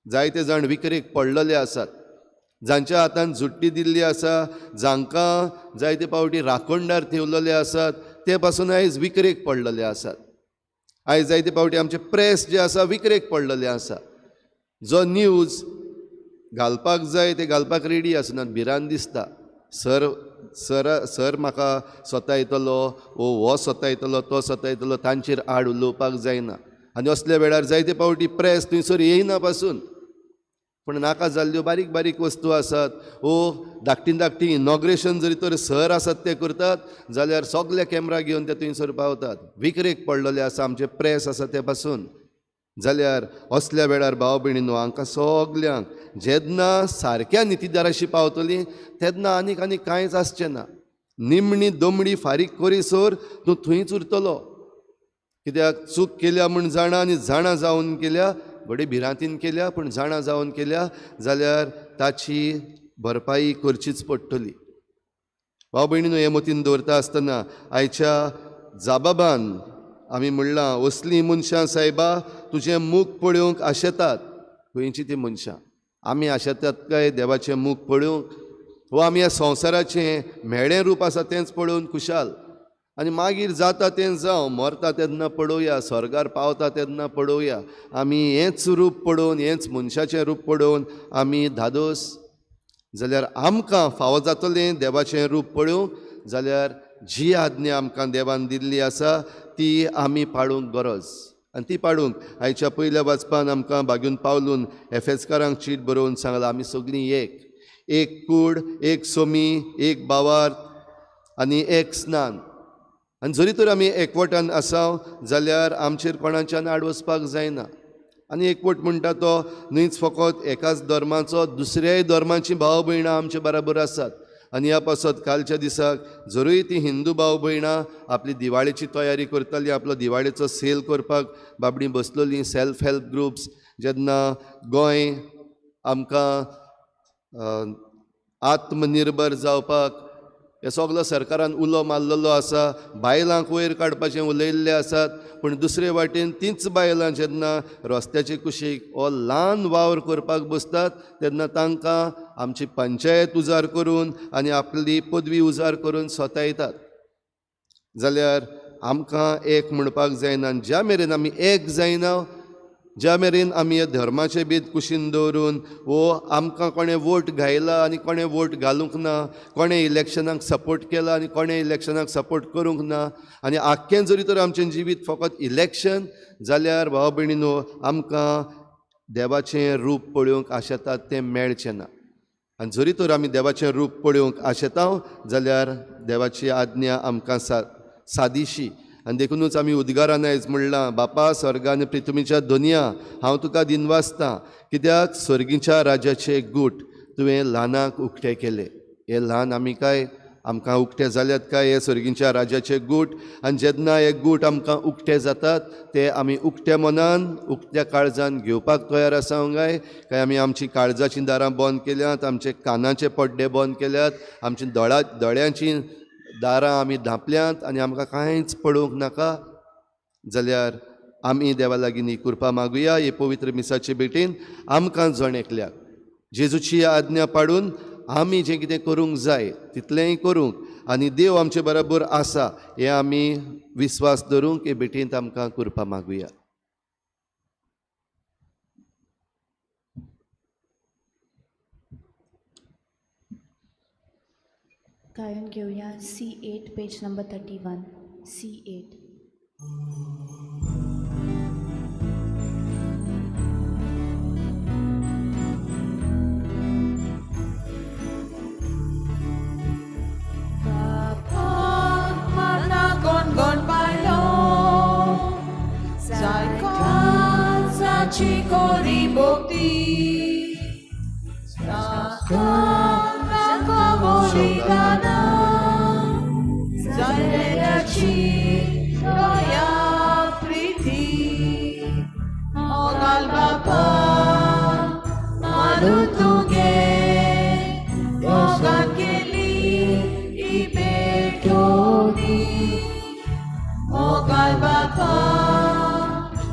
जायते जाण विकरेक पडलेले आसात, जांच्या हातान झुट्टी दिल्ली आसा, जांकां जायते पावटी राखणदार ठेवलेले आसात ते पासून आयज विकरेक पडलेले आसात. आयज जायते पावटी आमचे प्रेस जे आसा विकरेक पडलेले आसा, जो न्यूज घालपाक जाय ते घालपाक रेडी आसनात, भिरांत दिसता, सर सर सर म्हाका सतायतलो, वो हो सतायतलो, तो सतायतलो, तांचेर आड उलोवपाक जायना. आनी असल्या वेळार जायते पावटी प्रेस थंयसर येयना पासून, पूण नाका जाल्ल्यो बारीक बारीक वस्तू आसात, वो धाकटी धाकटी इनॉग्रेशन जरी तर सर आसात ते करतात जाल्यार सगळे कॅमरा घेवन ते थंयसर पावतात, विकरेक पडलेले आसा आमचे प्रेस आसा ते पासून. जाल्यार असल्या वेळार भाव भयणीनो, हांकां सगल्यांक जेन्ना सारक्या नितीदाराशी पावतली तेन्ना आनीक आनी कांयच आसचें ना. निमणी दमडी फारीक करीसर तूं थंयच उरतलो, कित्याक चूक केल्या म्हूण जाणा आनी जाणा जावन केल्या, घडये भिरांतीन केल्या पूण जाणा जावन केल्या जाल्यार ताची भरपाई करचीच पडटली. भाव भयणीनो, हें मतीन दवरता आसतना आयच्या जाबाबान आमी म्हणलां, असलीं मनशां सायबा तुजें मूख पळोवंक आशेतात. खंयची ती मनशां? आमी आशेतात काय देवाचें मूख पळोवंक, वो आमी ह्या संवसाराचें म्हेळें रूप आसा तेंच पळोवन खुशाल आनी मागीर जाता तें जावं, मरता तेन्ना पळोवया, स्वर्गार पावता तेन्ना पळोवया, आमी हेंच रूप पळोवन, हेंच मनशाचें रूप पळोवन आमी धादोस जाल्यार आमकां फावो जातलें देवाचें रूप पळोवंक जाल्यार जी आज्ञा आमकां देवान दिल्ली आसा ती आमी पाळूंक गरज. आनी ती पाळूंक आयच्या पयल्या वाचपान आमकां बागून पावलून एफेजकारांक चीट बरोवन सांगलां, आमी सगळीं एक, एक कूड, एक सोमी, एक बावार आनी एक स्नान. आनी जरी तर आमी एकवटान आसा जाल्यार आमचेर कोणाच्यान आड वचपाक जायना. आनी एकवट म्हणटा तो न्हयच फकत एकाच धर्माचो, दुसऱ्याय धर्माची भाव भयणां आमचे बराबर आसात. आनी ह्या पासत कालच्या दिसाक जरूय ती हिंदू भाव भयणां आपली दिवाळेची तयारी करताली, आपलो दिवाळेचो सेल करपाक बाबडी बसलोली, सेल्फ हेल्प ग्रुप्स, जेन्ना गोंय आमकां आत्मनिर्भर जावपाक हे सगलो सरकारान उलो मारलेलो आसा, बायलांक वयर काडपाचें उलयल्लें आसात, पूण दुसरे वाटेन तींच बायलां जेन्ना रस्त्याचे कुशीक हो ल्हान वावर करपाक बसतात तेन्ना तांकां आमची पंचायत उजार करून आनी आपली पदवी उजार करून सतायतात. जाल्यार आमकां एक म्हणपाक जायना, आनी ज्या मेरेन आमी एक जायना, ज्या मेरेन आमी ह्या धर्माचे भेद कुशीन दवरून वो आमकां कोणें वोट घायला आनी कोणें वोट घालूंक ना, कोणें इलेक्शनाक सपोर्ट केला आनी कोणें इलेक्शनाक सपोर्ट करूंक ना, आनी आख्खें जरी तर आमचें जिवीत फकत इलेक्शन जाल्यार भाव भयणीनो आमकां देवाचें रूप पळोवंक आशेतात तें मेळचें ना. आनी जरी तर आमी देवाचें रूप पळोवंक आशेता जाल्यार देवाची आज्ञा आमकां सादीशी. आनी देखुनूच आमी उद्गारान आयज म्हणलां, बापा स्वर्गा आनी पृथ्वीच्या दोनया हांव तुका दिनवासता, कित्याक स्वर्गीच्या राज्याचे गूट तुवें ल्हानाक उक्ते केले. हे ल्हान आमी काय? आमकां उक्ते जाल्यात काय हे सर्गींच्या राज्याचे गूट, आनी जेन्ना हे गूट आमकां उक्ते जातात ते आमी उक्त्या मनान उक्त्या काळजान घेवपाक तयार आसा काय काय आमी आमची काळजाचीं दारां बंद केल्यात, आमचे कानाचे पड्डे बंद केल्यात, आमची दोळ्यांचीं दारां आमी धांपल्यांत आनी आमकां कांयच पळोवंक नाका जाल्यार आमी देवा लागीं ही कृपा मागुया. हे पवित्र मिसाचे भेटेन आमकां जण एकल्याक जेजूची आज्ञा पाडून आमी जें कितें करूंक जाय तितलेंय करूंक आनी देव आमचे बरोबर आसा हें आमी विस्वास धरूंक हे भेटेंत आमकां कृपा मागुया. गायन घेवया C8 page number 31 C8. Chikori bhakti Sakamolidana Zaledachi Roya Priti Mogal Bapa Marutuge Mogan Keli Ibetoni Mogal Bapa Marutuge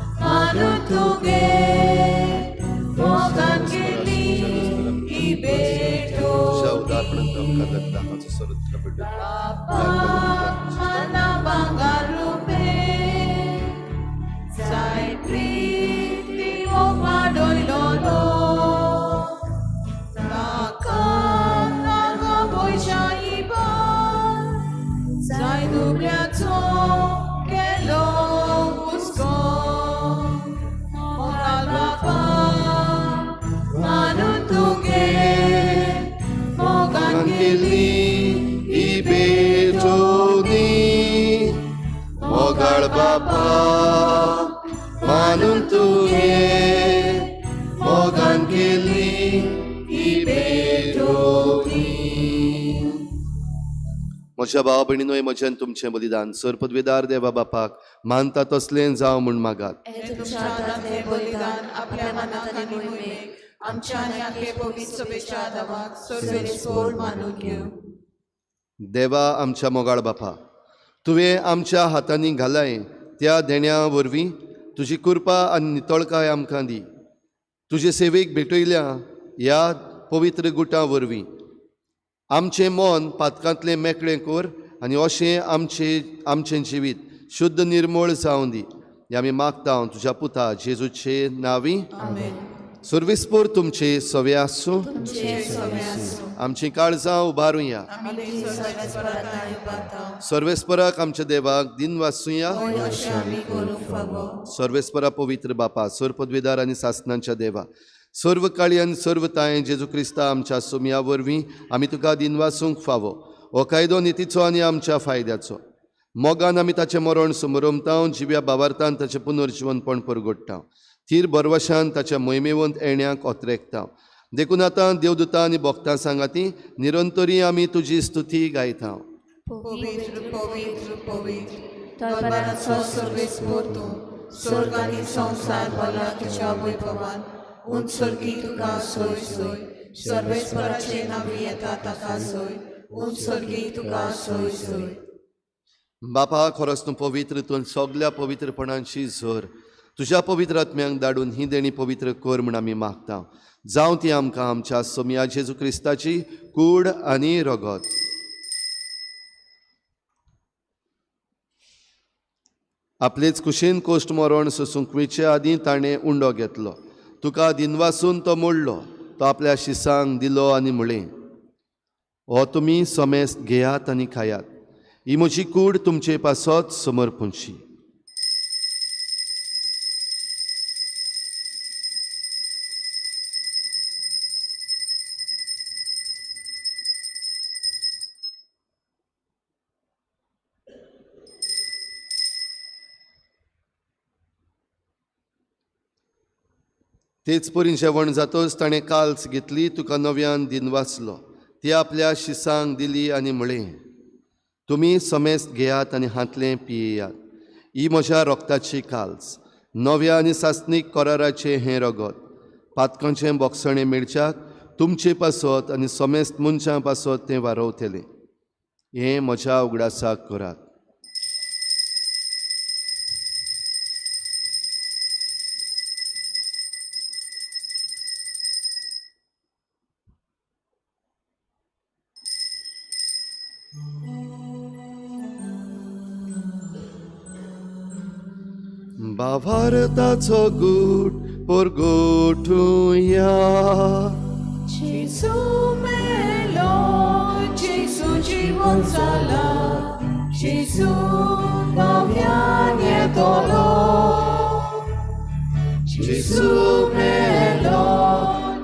म्हज्या भाव भयणीनो, म्हज्यान तुमचें बलिदान सर पदवेदार देवा बापाक मानता तसलें जावं म्हूण मागात. देवा आमच्या मोगाळ बापा, तुवें आमच्या हातांनी घालाय त्या देण्या वरवीं तुजी कृपा आनी नितळकाय आमकां दी. तुजे सेवेक भेटयल्या ह्या पवित्र गुटां वरवीं आमचें मन पातकांतलें मेकळें कर आनी अशें आमचें आमचें जिवीत शुद्ध निर्मळ जावं दी. हें आमी मागता तुज्या पुता जेजूचे नांवी. सर्वेस्पोर तुमचे सवे आसूं. आमचीं काळजां उबारुया. सर्वेस्पराक आमच्या देवाक दिन वाचुया. सर्वेस्परा पवित्र बापा, सर पदवेदार आनी सासनांच्या देवा, सर्व काळी आनी सर्व तायें जेजू क्रिस्ता आमच्या सोमया वरवीं आमी तुका दिनवासूंक फावो. हो कायदो नितीचो आनी आमच्या फायद्याचो. मोगान आमी ताचें मरण समरमता, जिव्या बावार्थान ताचें पुनर्जिवनपण परगोडटा, थीर भरवशान ताच्या मोहिमेवंत येण्याक ओतरेकता. देखून आतां देवदूता आनी भक्तां सांगाती निरंतरी आमी तुजी स्तुती गायता. पवित्र पवित्र पवित्र दरबाराचो सर्वेस्पोर तूं, स्वर्ग आनी संवसार भरला तुज्या वैभवान. उंच स्वर्गी तुका सोय सोय, सर्वेस्पराचे नांवी येता ताका सोय, उंच स्वर्गी तुका सोय सोय. बापा, खरोच तूं पवित्र, तूं सगल्या पवित्रपणांची झर. तुज्या पवित्र आत्म्यांक धाडून ही देणी पवित्र कर म्हूण आमी मागता. जावं ती आमकां आमच्या सोमया जेजू क्रिस्ताची कूड आनी रगत. आपलेच कुशीन कोश्ट मरण सोसूंक वयचे आदीं ताणें उंडो घेतलो, तुका दिनवासून तो मोडलो, तो आपल्या शिसांक दिलो आनी म्हळें, हो तुमी समेस्त घेयात आनी खायात, ही म्हजी कूड तुमचे पासत समर्पणशी. तेच परीन जेवण जातच ताणें काल्स घेतली, तुका नव्यान दिनवासलो, ती आपल्या शिसांक दिली आनी म्हळें, तुमी समेस्त घेयात आनी हांतलें पियेयात. ही म्हज्या रोगताची काल्स, नव्या आनी सासणीक कराराचें हें रगत. पातकांचें बोगसणें मेळच्याक तुमचे पासत आनी समेस्त मनशां पासत तें वारवतलें. हें म्हज्या उगडासाक करात. भावार्थाचो गूट परगटुया. जेजू मेलो, जेजू जिवन जाला, जेजू नव्यान येतलो. जेजू मेलो,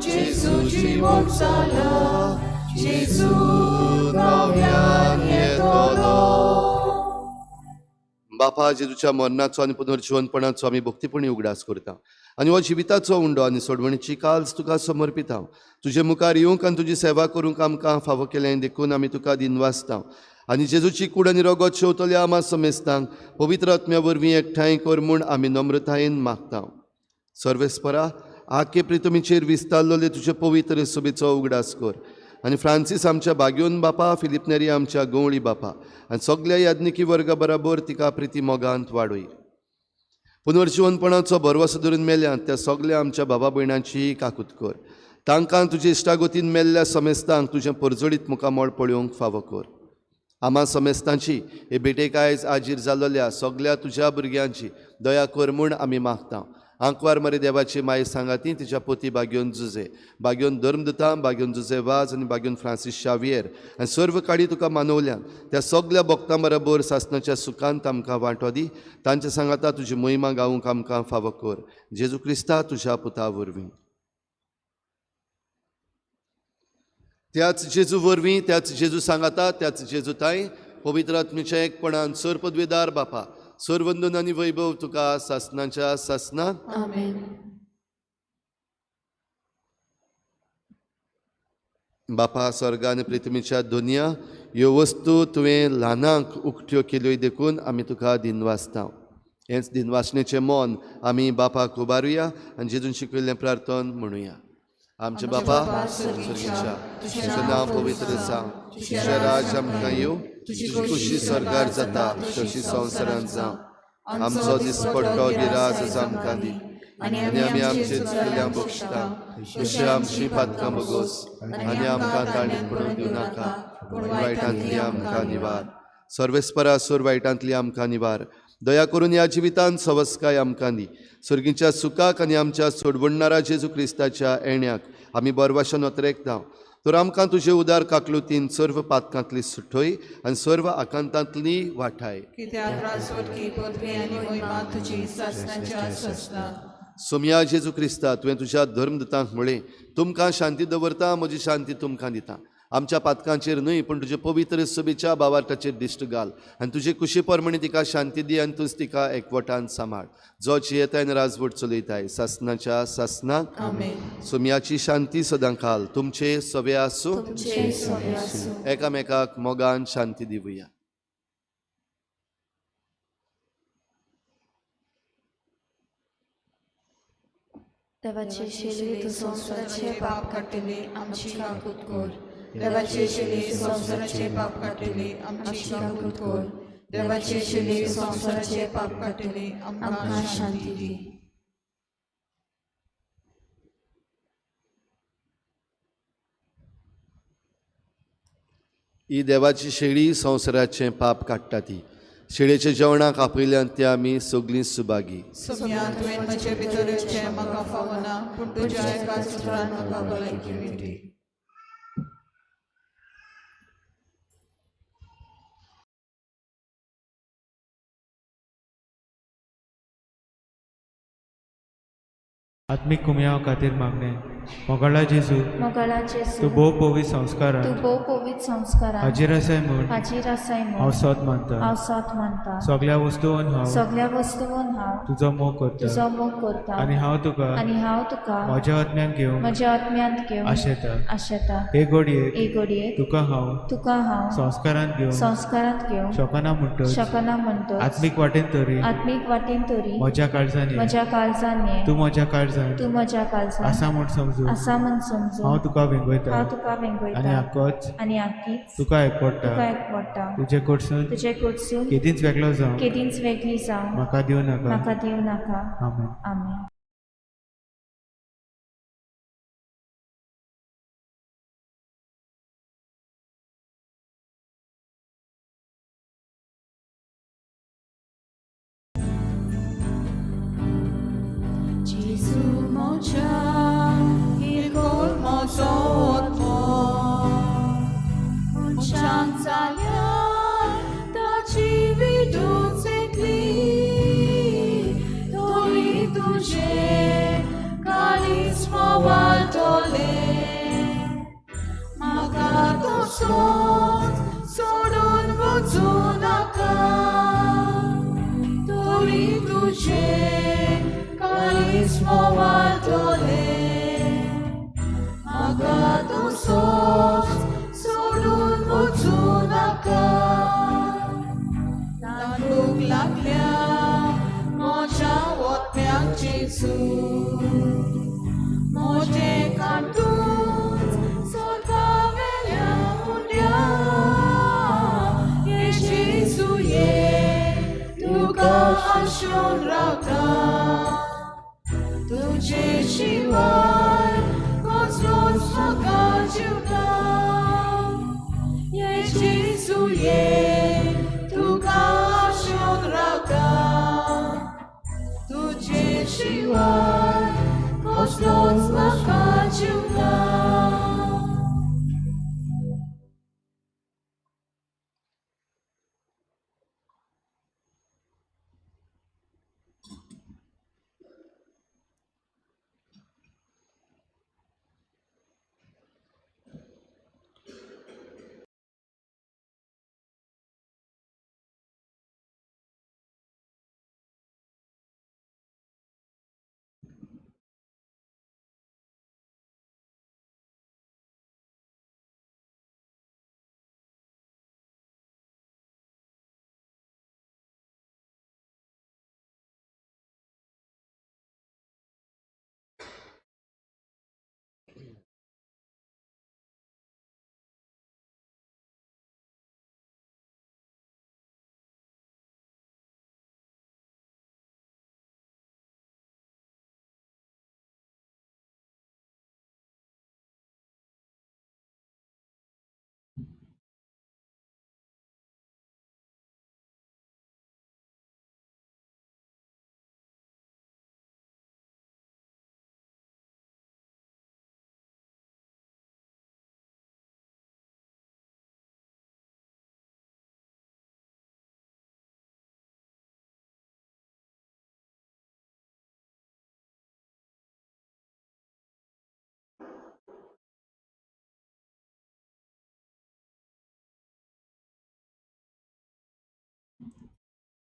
जेजू जिवन जाला, जेजू नव्यान येतलो. बापा, जेजूच्या मरणाचो आनी पुनर्जिवनपणाचो आमी भक्तीपणी उगडास करता आनी हो जिविताचो उंडो आनी सोडवणीची काल्स तुका समर्पिता. तुजे मुखार येवंक आनी तुजी सेवा करूंक आमकां फावो केलें देखून आमी तुका दिनवासता. आनी जेजूची कूड आनी रगत शेवतल्या आमा समेस्तांक पवित्र आत्म्या वरवीं एकठांय कर म्हूण आमी नम्रतायेन मागता. सर्वेस्परा, आखे प्रितमीचेर विस्तारलेले तुजे पवित्र सभेचो उगडास कर आनी फ्रांसीस आमच्या बाग्योन बापा, फिलीप नेरी आमच्या गवळी बापा आनी सगल्या याज्ञिकी वर्गा बराबर तिका प्रिती मोगांत वाडय. पुनर्जिवनपणाचो भरवसो धरून मेल्यात त्या सगल्या आमच्या बाबा भयणांची काकूत कर. तांकां तुजे इश्टागोतीन मेल्ल्या समेस्तांक तुजें परजळीत मुखामळ पळोवंक फावो कर. आमा समेस्तांची हे भेटेक आयज आजीर जाल्ल्या सगल्या तुज्या भुरग्यांची दया कर म्हूण आमी मागता. आंकवार मरे देवाची माय सांगाती तिच्या पोती बाग्योन जुजे, बाग्योन धर्मदुता, बाग्योन जुजे वाज आनी बाग्योन फ्रांसीस शावियर आनी सर्व काडी तुका मानवल्यान त्या सगल्या भक्तां बरोबर सासणाच्या सुखांत आमकां वांटो दी. तांच्या सांगाता तुजी महिमा गावूंक आमकां फावो कर. जेजू क्रिस्ता तुज्या पुता वरवीं. त्याच जेजू वरवीं, त्याच जेजू सांगाता, त्याच जेजू ताई पवित्र आत्म्याच्या एकपणान सर पदवेदार बापा, सर्वंदन आनी वैभव तुका सासणाच्या सासणाक. आमेन. बापा, स्वर्ग आनी पृथ्वीच्या दुनिया ह्यो वस्तू तुवें ल्हानांक उक्त्यो केल्यो देखून आमी तुका दिनवासता. हेंच दिनवासणेचें मन आमी बापाक उबारुया आनी जेजून शिकयल्लें प्रार्थन म्हणुया. आमचे बापा स्वर्गीच्या, तुजें नांव पवित्र जावं, तुजें राज आमकां येवं, तुजी खुशी स्वर्गार जाता तशी संवसारांत जावं. आमचो दिसपट्टो गिराज आमकां दी आनी आमी आमचे चुकल्या बक्षता तशी आमची पातकां बगोस आनी आमकां ताणीत पडूंक दिवं नाका, पूण वायटांतली आमकां निवार. सर्वेस्परा, सोर वायटांतली आमकां निवार. दया करून ह्या जिवितांत सवस्काय आमकां दी. स्वर्गीच्या सुखाक आनी आमच्या सोडवणणारा जेजू क्रिस्ताच्या येण्याक आमी बरवाशन अत्रेकता. तर आमकां तुजे उदार काकलुतीन सर्व पातकांतली सुटय आनी सर्व आकांतांतली वाठाय. सोमया जेजू क्रिस्ता, तुवें तुज्या धर्मदुतांक म्हळें, तुमकां शांती दवरता, म्हजी शांती तुमकां दिता. आमच्या पातकांचेर न्हय पूण तुजे पवित्र सभेच्या भावार्थाचेर दिश्ट घाल आनी तुजे कुशी प्रमाणे तिका शांती दी आनी तूंच तिका एकवटान सांबाळ. जो जियेताय आनी राजवट चलयताय सासणाच्या सासणाक. सोमयाची शांती सदां खाल तुमचे सवे आसूं. एकामेकाक मोगान शांती दिवया. देवाचे शेली तूं संवसाराचे पाप काडटली आमची काकूत कर. देवाचे शेली संवसाराचे पाप काडटली आमची काकूत कर. देवाचे शेली संवसाराचे पाप काडटली आमकां शांती दी. ही देवाची शेळी संवसाराचें पाप काडटा ती शेळेच्या जेवणाक आपयल्यान ती आमी सगळीं सुभागी. सोम्या, तुवें म्हजे भितर येवचें म्हाका फावना, पूण तुज्या एका सुत्रान म्हाका भलायकी मेळटी. आत्मीक कुमयाव खातीर मागणें. मोगाळा जेजू, मोगाळा जेजू, तूं भोव पवित्र संस्कारान, तूं भोव पवित्र संस्कारान हाजीर आसाय म्हूण, हाजीर आसाय म्हूण हांव सत मानता, हांव सत मानता. सगळ्या वस्तून हांव, सगळ्या वस्तून हांव तुजो मोग करता, तुजो मोग करता. आनी हांव तुका, आनी हांव तुका म्हज्या आत्म्यान घेवंक, म्हज्या आत्म्यांत घेवंक आशेता. आशेता. हे घडयेक, हे घडयेक तुका हांव, तुका हांव संस्कारांत घेवंक, संस्कारांत घेवंक शकना म्हणटच, शकना म्हणटच, आत्मीक वाटेन तरी, आत्मीक वाटेन तरी म्हज्या काळजान ये, म्हज्या काळजान ये, तूं म्हज्या काळजान, तूं म्हज्या काळजान आसा म्हूण समजून, आसा म्हूण समजून हांव तुका वेंगयता, हांव तुका वेंगयता, आनी आकोच आनी आकीच तुका एकवडटा, तुका एकवडटा. तुजे कडसून, तुजे कडसून केदींच वेगळो जावं, केदींच वेगळी जावं म्हाका दिवं नाका, म्हाका दिवं नाका. आमेन. आमेन. जेजू म्हज्या इरगोल म्हजो आत्मो, मनशांक जाल्यार ताची विडूच येतली, तरी तुजें काळीज म्होंवाळटलें. म्हाका तसोच सोडून वचूं नाका, तरी तुजें काळीज म्होंवाळटलें. म्हाका तसोच सोडून वचूं नाका. तांदूक लागल्या म्हज्या ओत्म्याक जेजू, म्हजें कांतूच स्वर्गावेल्या उंड्या. ये जेजू ये, तुका आशोन रावता, तुजे शिवाय कसलोच म्हाका जीव ना. ये जेजू ये, तुका आशोन रावता, तुजे शिवाय कसलोच म्हाका जीव ना.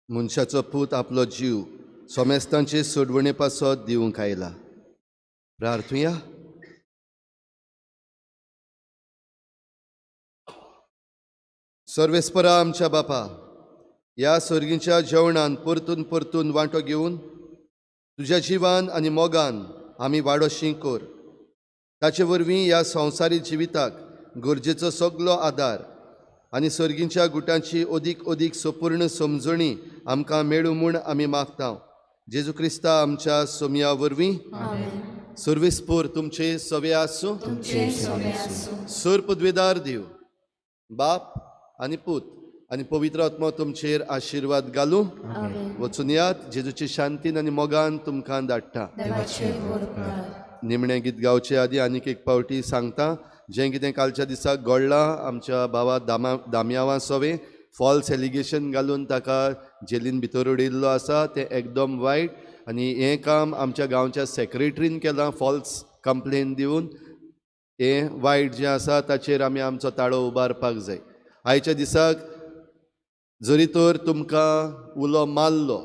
मनशाचो पूत आपलो जीव सोमेस्तांचे सोडवणे पासत दिवंक आयला. प्रार्थुया. सर्वेस्परा आमच्या बापा, ह्या सर्गीच्या जेवणान परतून परतून वांटो घेवन तुज्या जिवान आनी मोगान आमी वाडोशी कर. ताचे वरवीं ह्या संवसारी जिविताक गरजेचो सगलो आदार आनी सर्गीच्या गुटांची अदीक अदीक संपूर्ण समजणी आमकां मेळूं म्हूण आमी मागता. जेजू क्रिस्ता आमच्या सोमया वरवीं. सर्वेस्पोर तुमचे सवे आसूं. सर पदवेदार देव बाप आनी पूत आनी पवित्र आत्मो तुमचेर आशिर्वाद घालूं. वचून यात, जेजूचे शांतीन आनी मोगान तुमकां धाडटा. निमणें गीत गावचे आदी आनीक एक पावटी सांगता, जें कितें कालच्या दिसाक घडलां आमच्या भावा दामयावा सोवे फॉल्स एलिगेशन घालून ताका जेलीन भितर उडयल्लो आसा, तें एकदम वायट. आनी हें काम आमच्या गांवच्या सेक्रेटरीन केलां, फॉल्स कंप्लेन दिवन हें वायट जें आसा ताचेर आमी आमचो ताळो उबारपाक जाय. आयच्या दिसाक जरी तर तुमकां उलो मारलो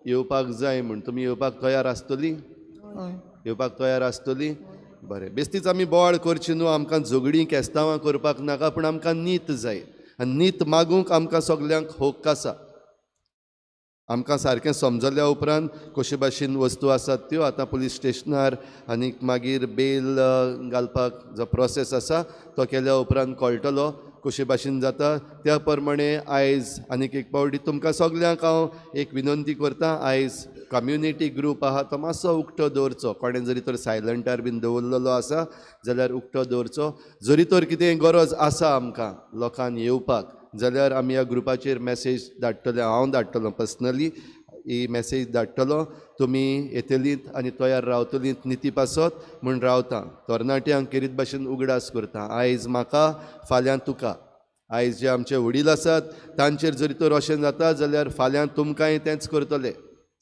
येवपाक जाय म्हूण, तुमी येवपाक तयार आसतली? येवपाक तयार आसतली? बरें, बेस्तीच आमी बोवाळ करची न्हू, आमकां झगडीं केस्तांवां करपाक नाका, पूण आमकां नीत जाय आनी नीत मागूंक आमकां सगल्यांक हक्क आसा. आमकां सारकें समजल्या उपरांत कशे भाशेन वस्तू आसात त्यो आतां पुलीस स्टेशनार आनीक मागीर बेल घालपाक जो प्रोसेस आसा तो केल्या उपरांत कळटलो कशे भाशेन जाता. त्या प्रमाणे आयज आनीक एक पावटी तुमकां सगल्यांक हांव एक विनंती करता, आयज कम्युनिटी ग्रूप आहा तो मातसो उक्तो दवरचो. कोणें जरी तर सायलंटार बीन दवरलेलो आसा जाल्यार उक्तो दवरचो. जरी तर कितें गरज आसा आमकां लोकांक येवपाक जाल्यार आमी ह्या ग्रुपाचेर मॅसेज धाडटले, हांव धाडटलो पर्सनली ही मॅसेज धाडटलो. तुमी येतलीत आनी तयार रावतलीत निती पासत म्हूण रावता. तरणाट्यांक केरीत भाशेन उगडास करता, आयज म्हाका फाल्यां तुका. आयज जे आमचे वडील आसात तांचेर जरी तर अशें जाता जाल्यार फाल्यां तुमकांय तेंच करतले.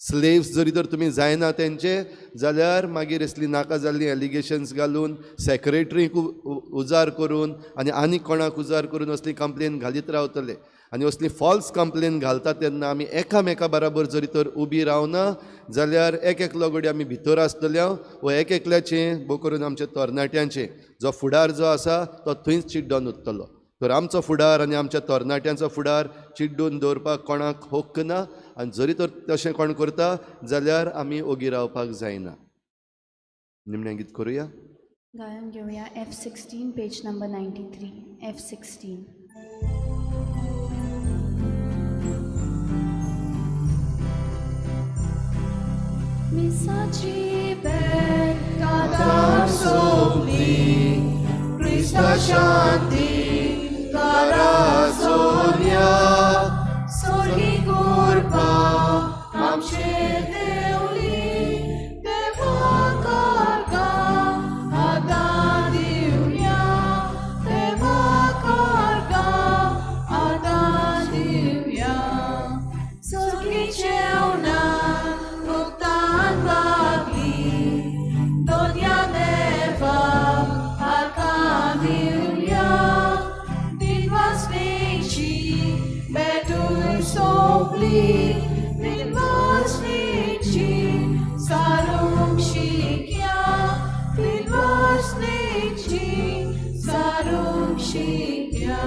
स्लेव्स जरी तर तुमी जायना तेंचे जाल्यार मागीर असली नाका जाल्लीं एलिगेशन्स घालून सेक्रेटरीक उजार करून आनी आनीक कोणाक उजार करून असली कंप्लेन घालीत रावतले. आनी असली फॉल्स कंप्लेन घालता तेन्ना आमी एकामेका बराबर जरी तर उबी रावना जाल्यार एक एकलो गडी आमी भितर आसतले वा एक एकल्याचें भोव करून आमच्या तरणाट्यांचें जो फुडार जो आसा तो थंयच चिड्डोन उरतलो. तर आमचो फुडार आनी आमच्या तरणाट्यांचो फुडार चिड्डून दवरपाक कोणाक हक्क ना आनी जरी तर तशें कोण करता जाल्यार आमी ओगी रावपाक जायना. निमणें गीत करुया. गायन घेवया F16 page number 93. F16. मिसाची भेट आदार सोबली, क्रिस्ता शांती कारा सोन्या, सोर्गी कृपा आमचे देवली, देवा करगा आदार दिवया, देवा करगा आदार दिवया. सोर्गी जेवणा मुक्तान बागली, दोन्या देवा हाका दिवया, दिनवासनेची भेटूय सोंपली, दिनवासनेची सारूंक शिकया, दिनवासनेची सारूंक शिकया.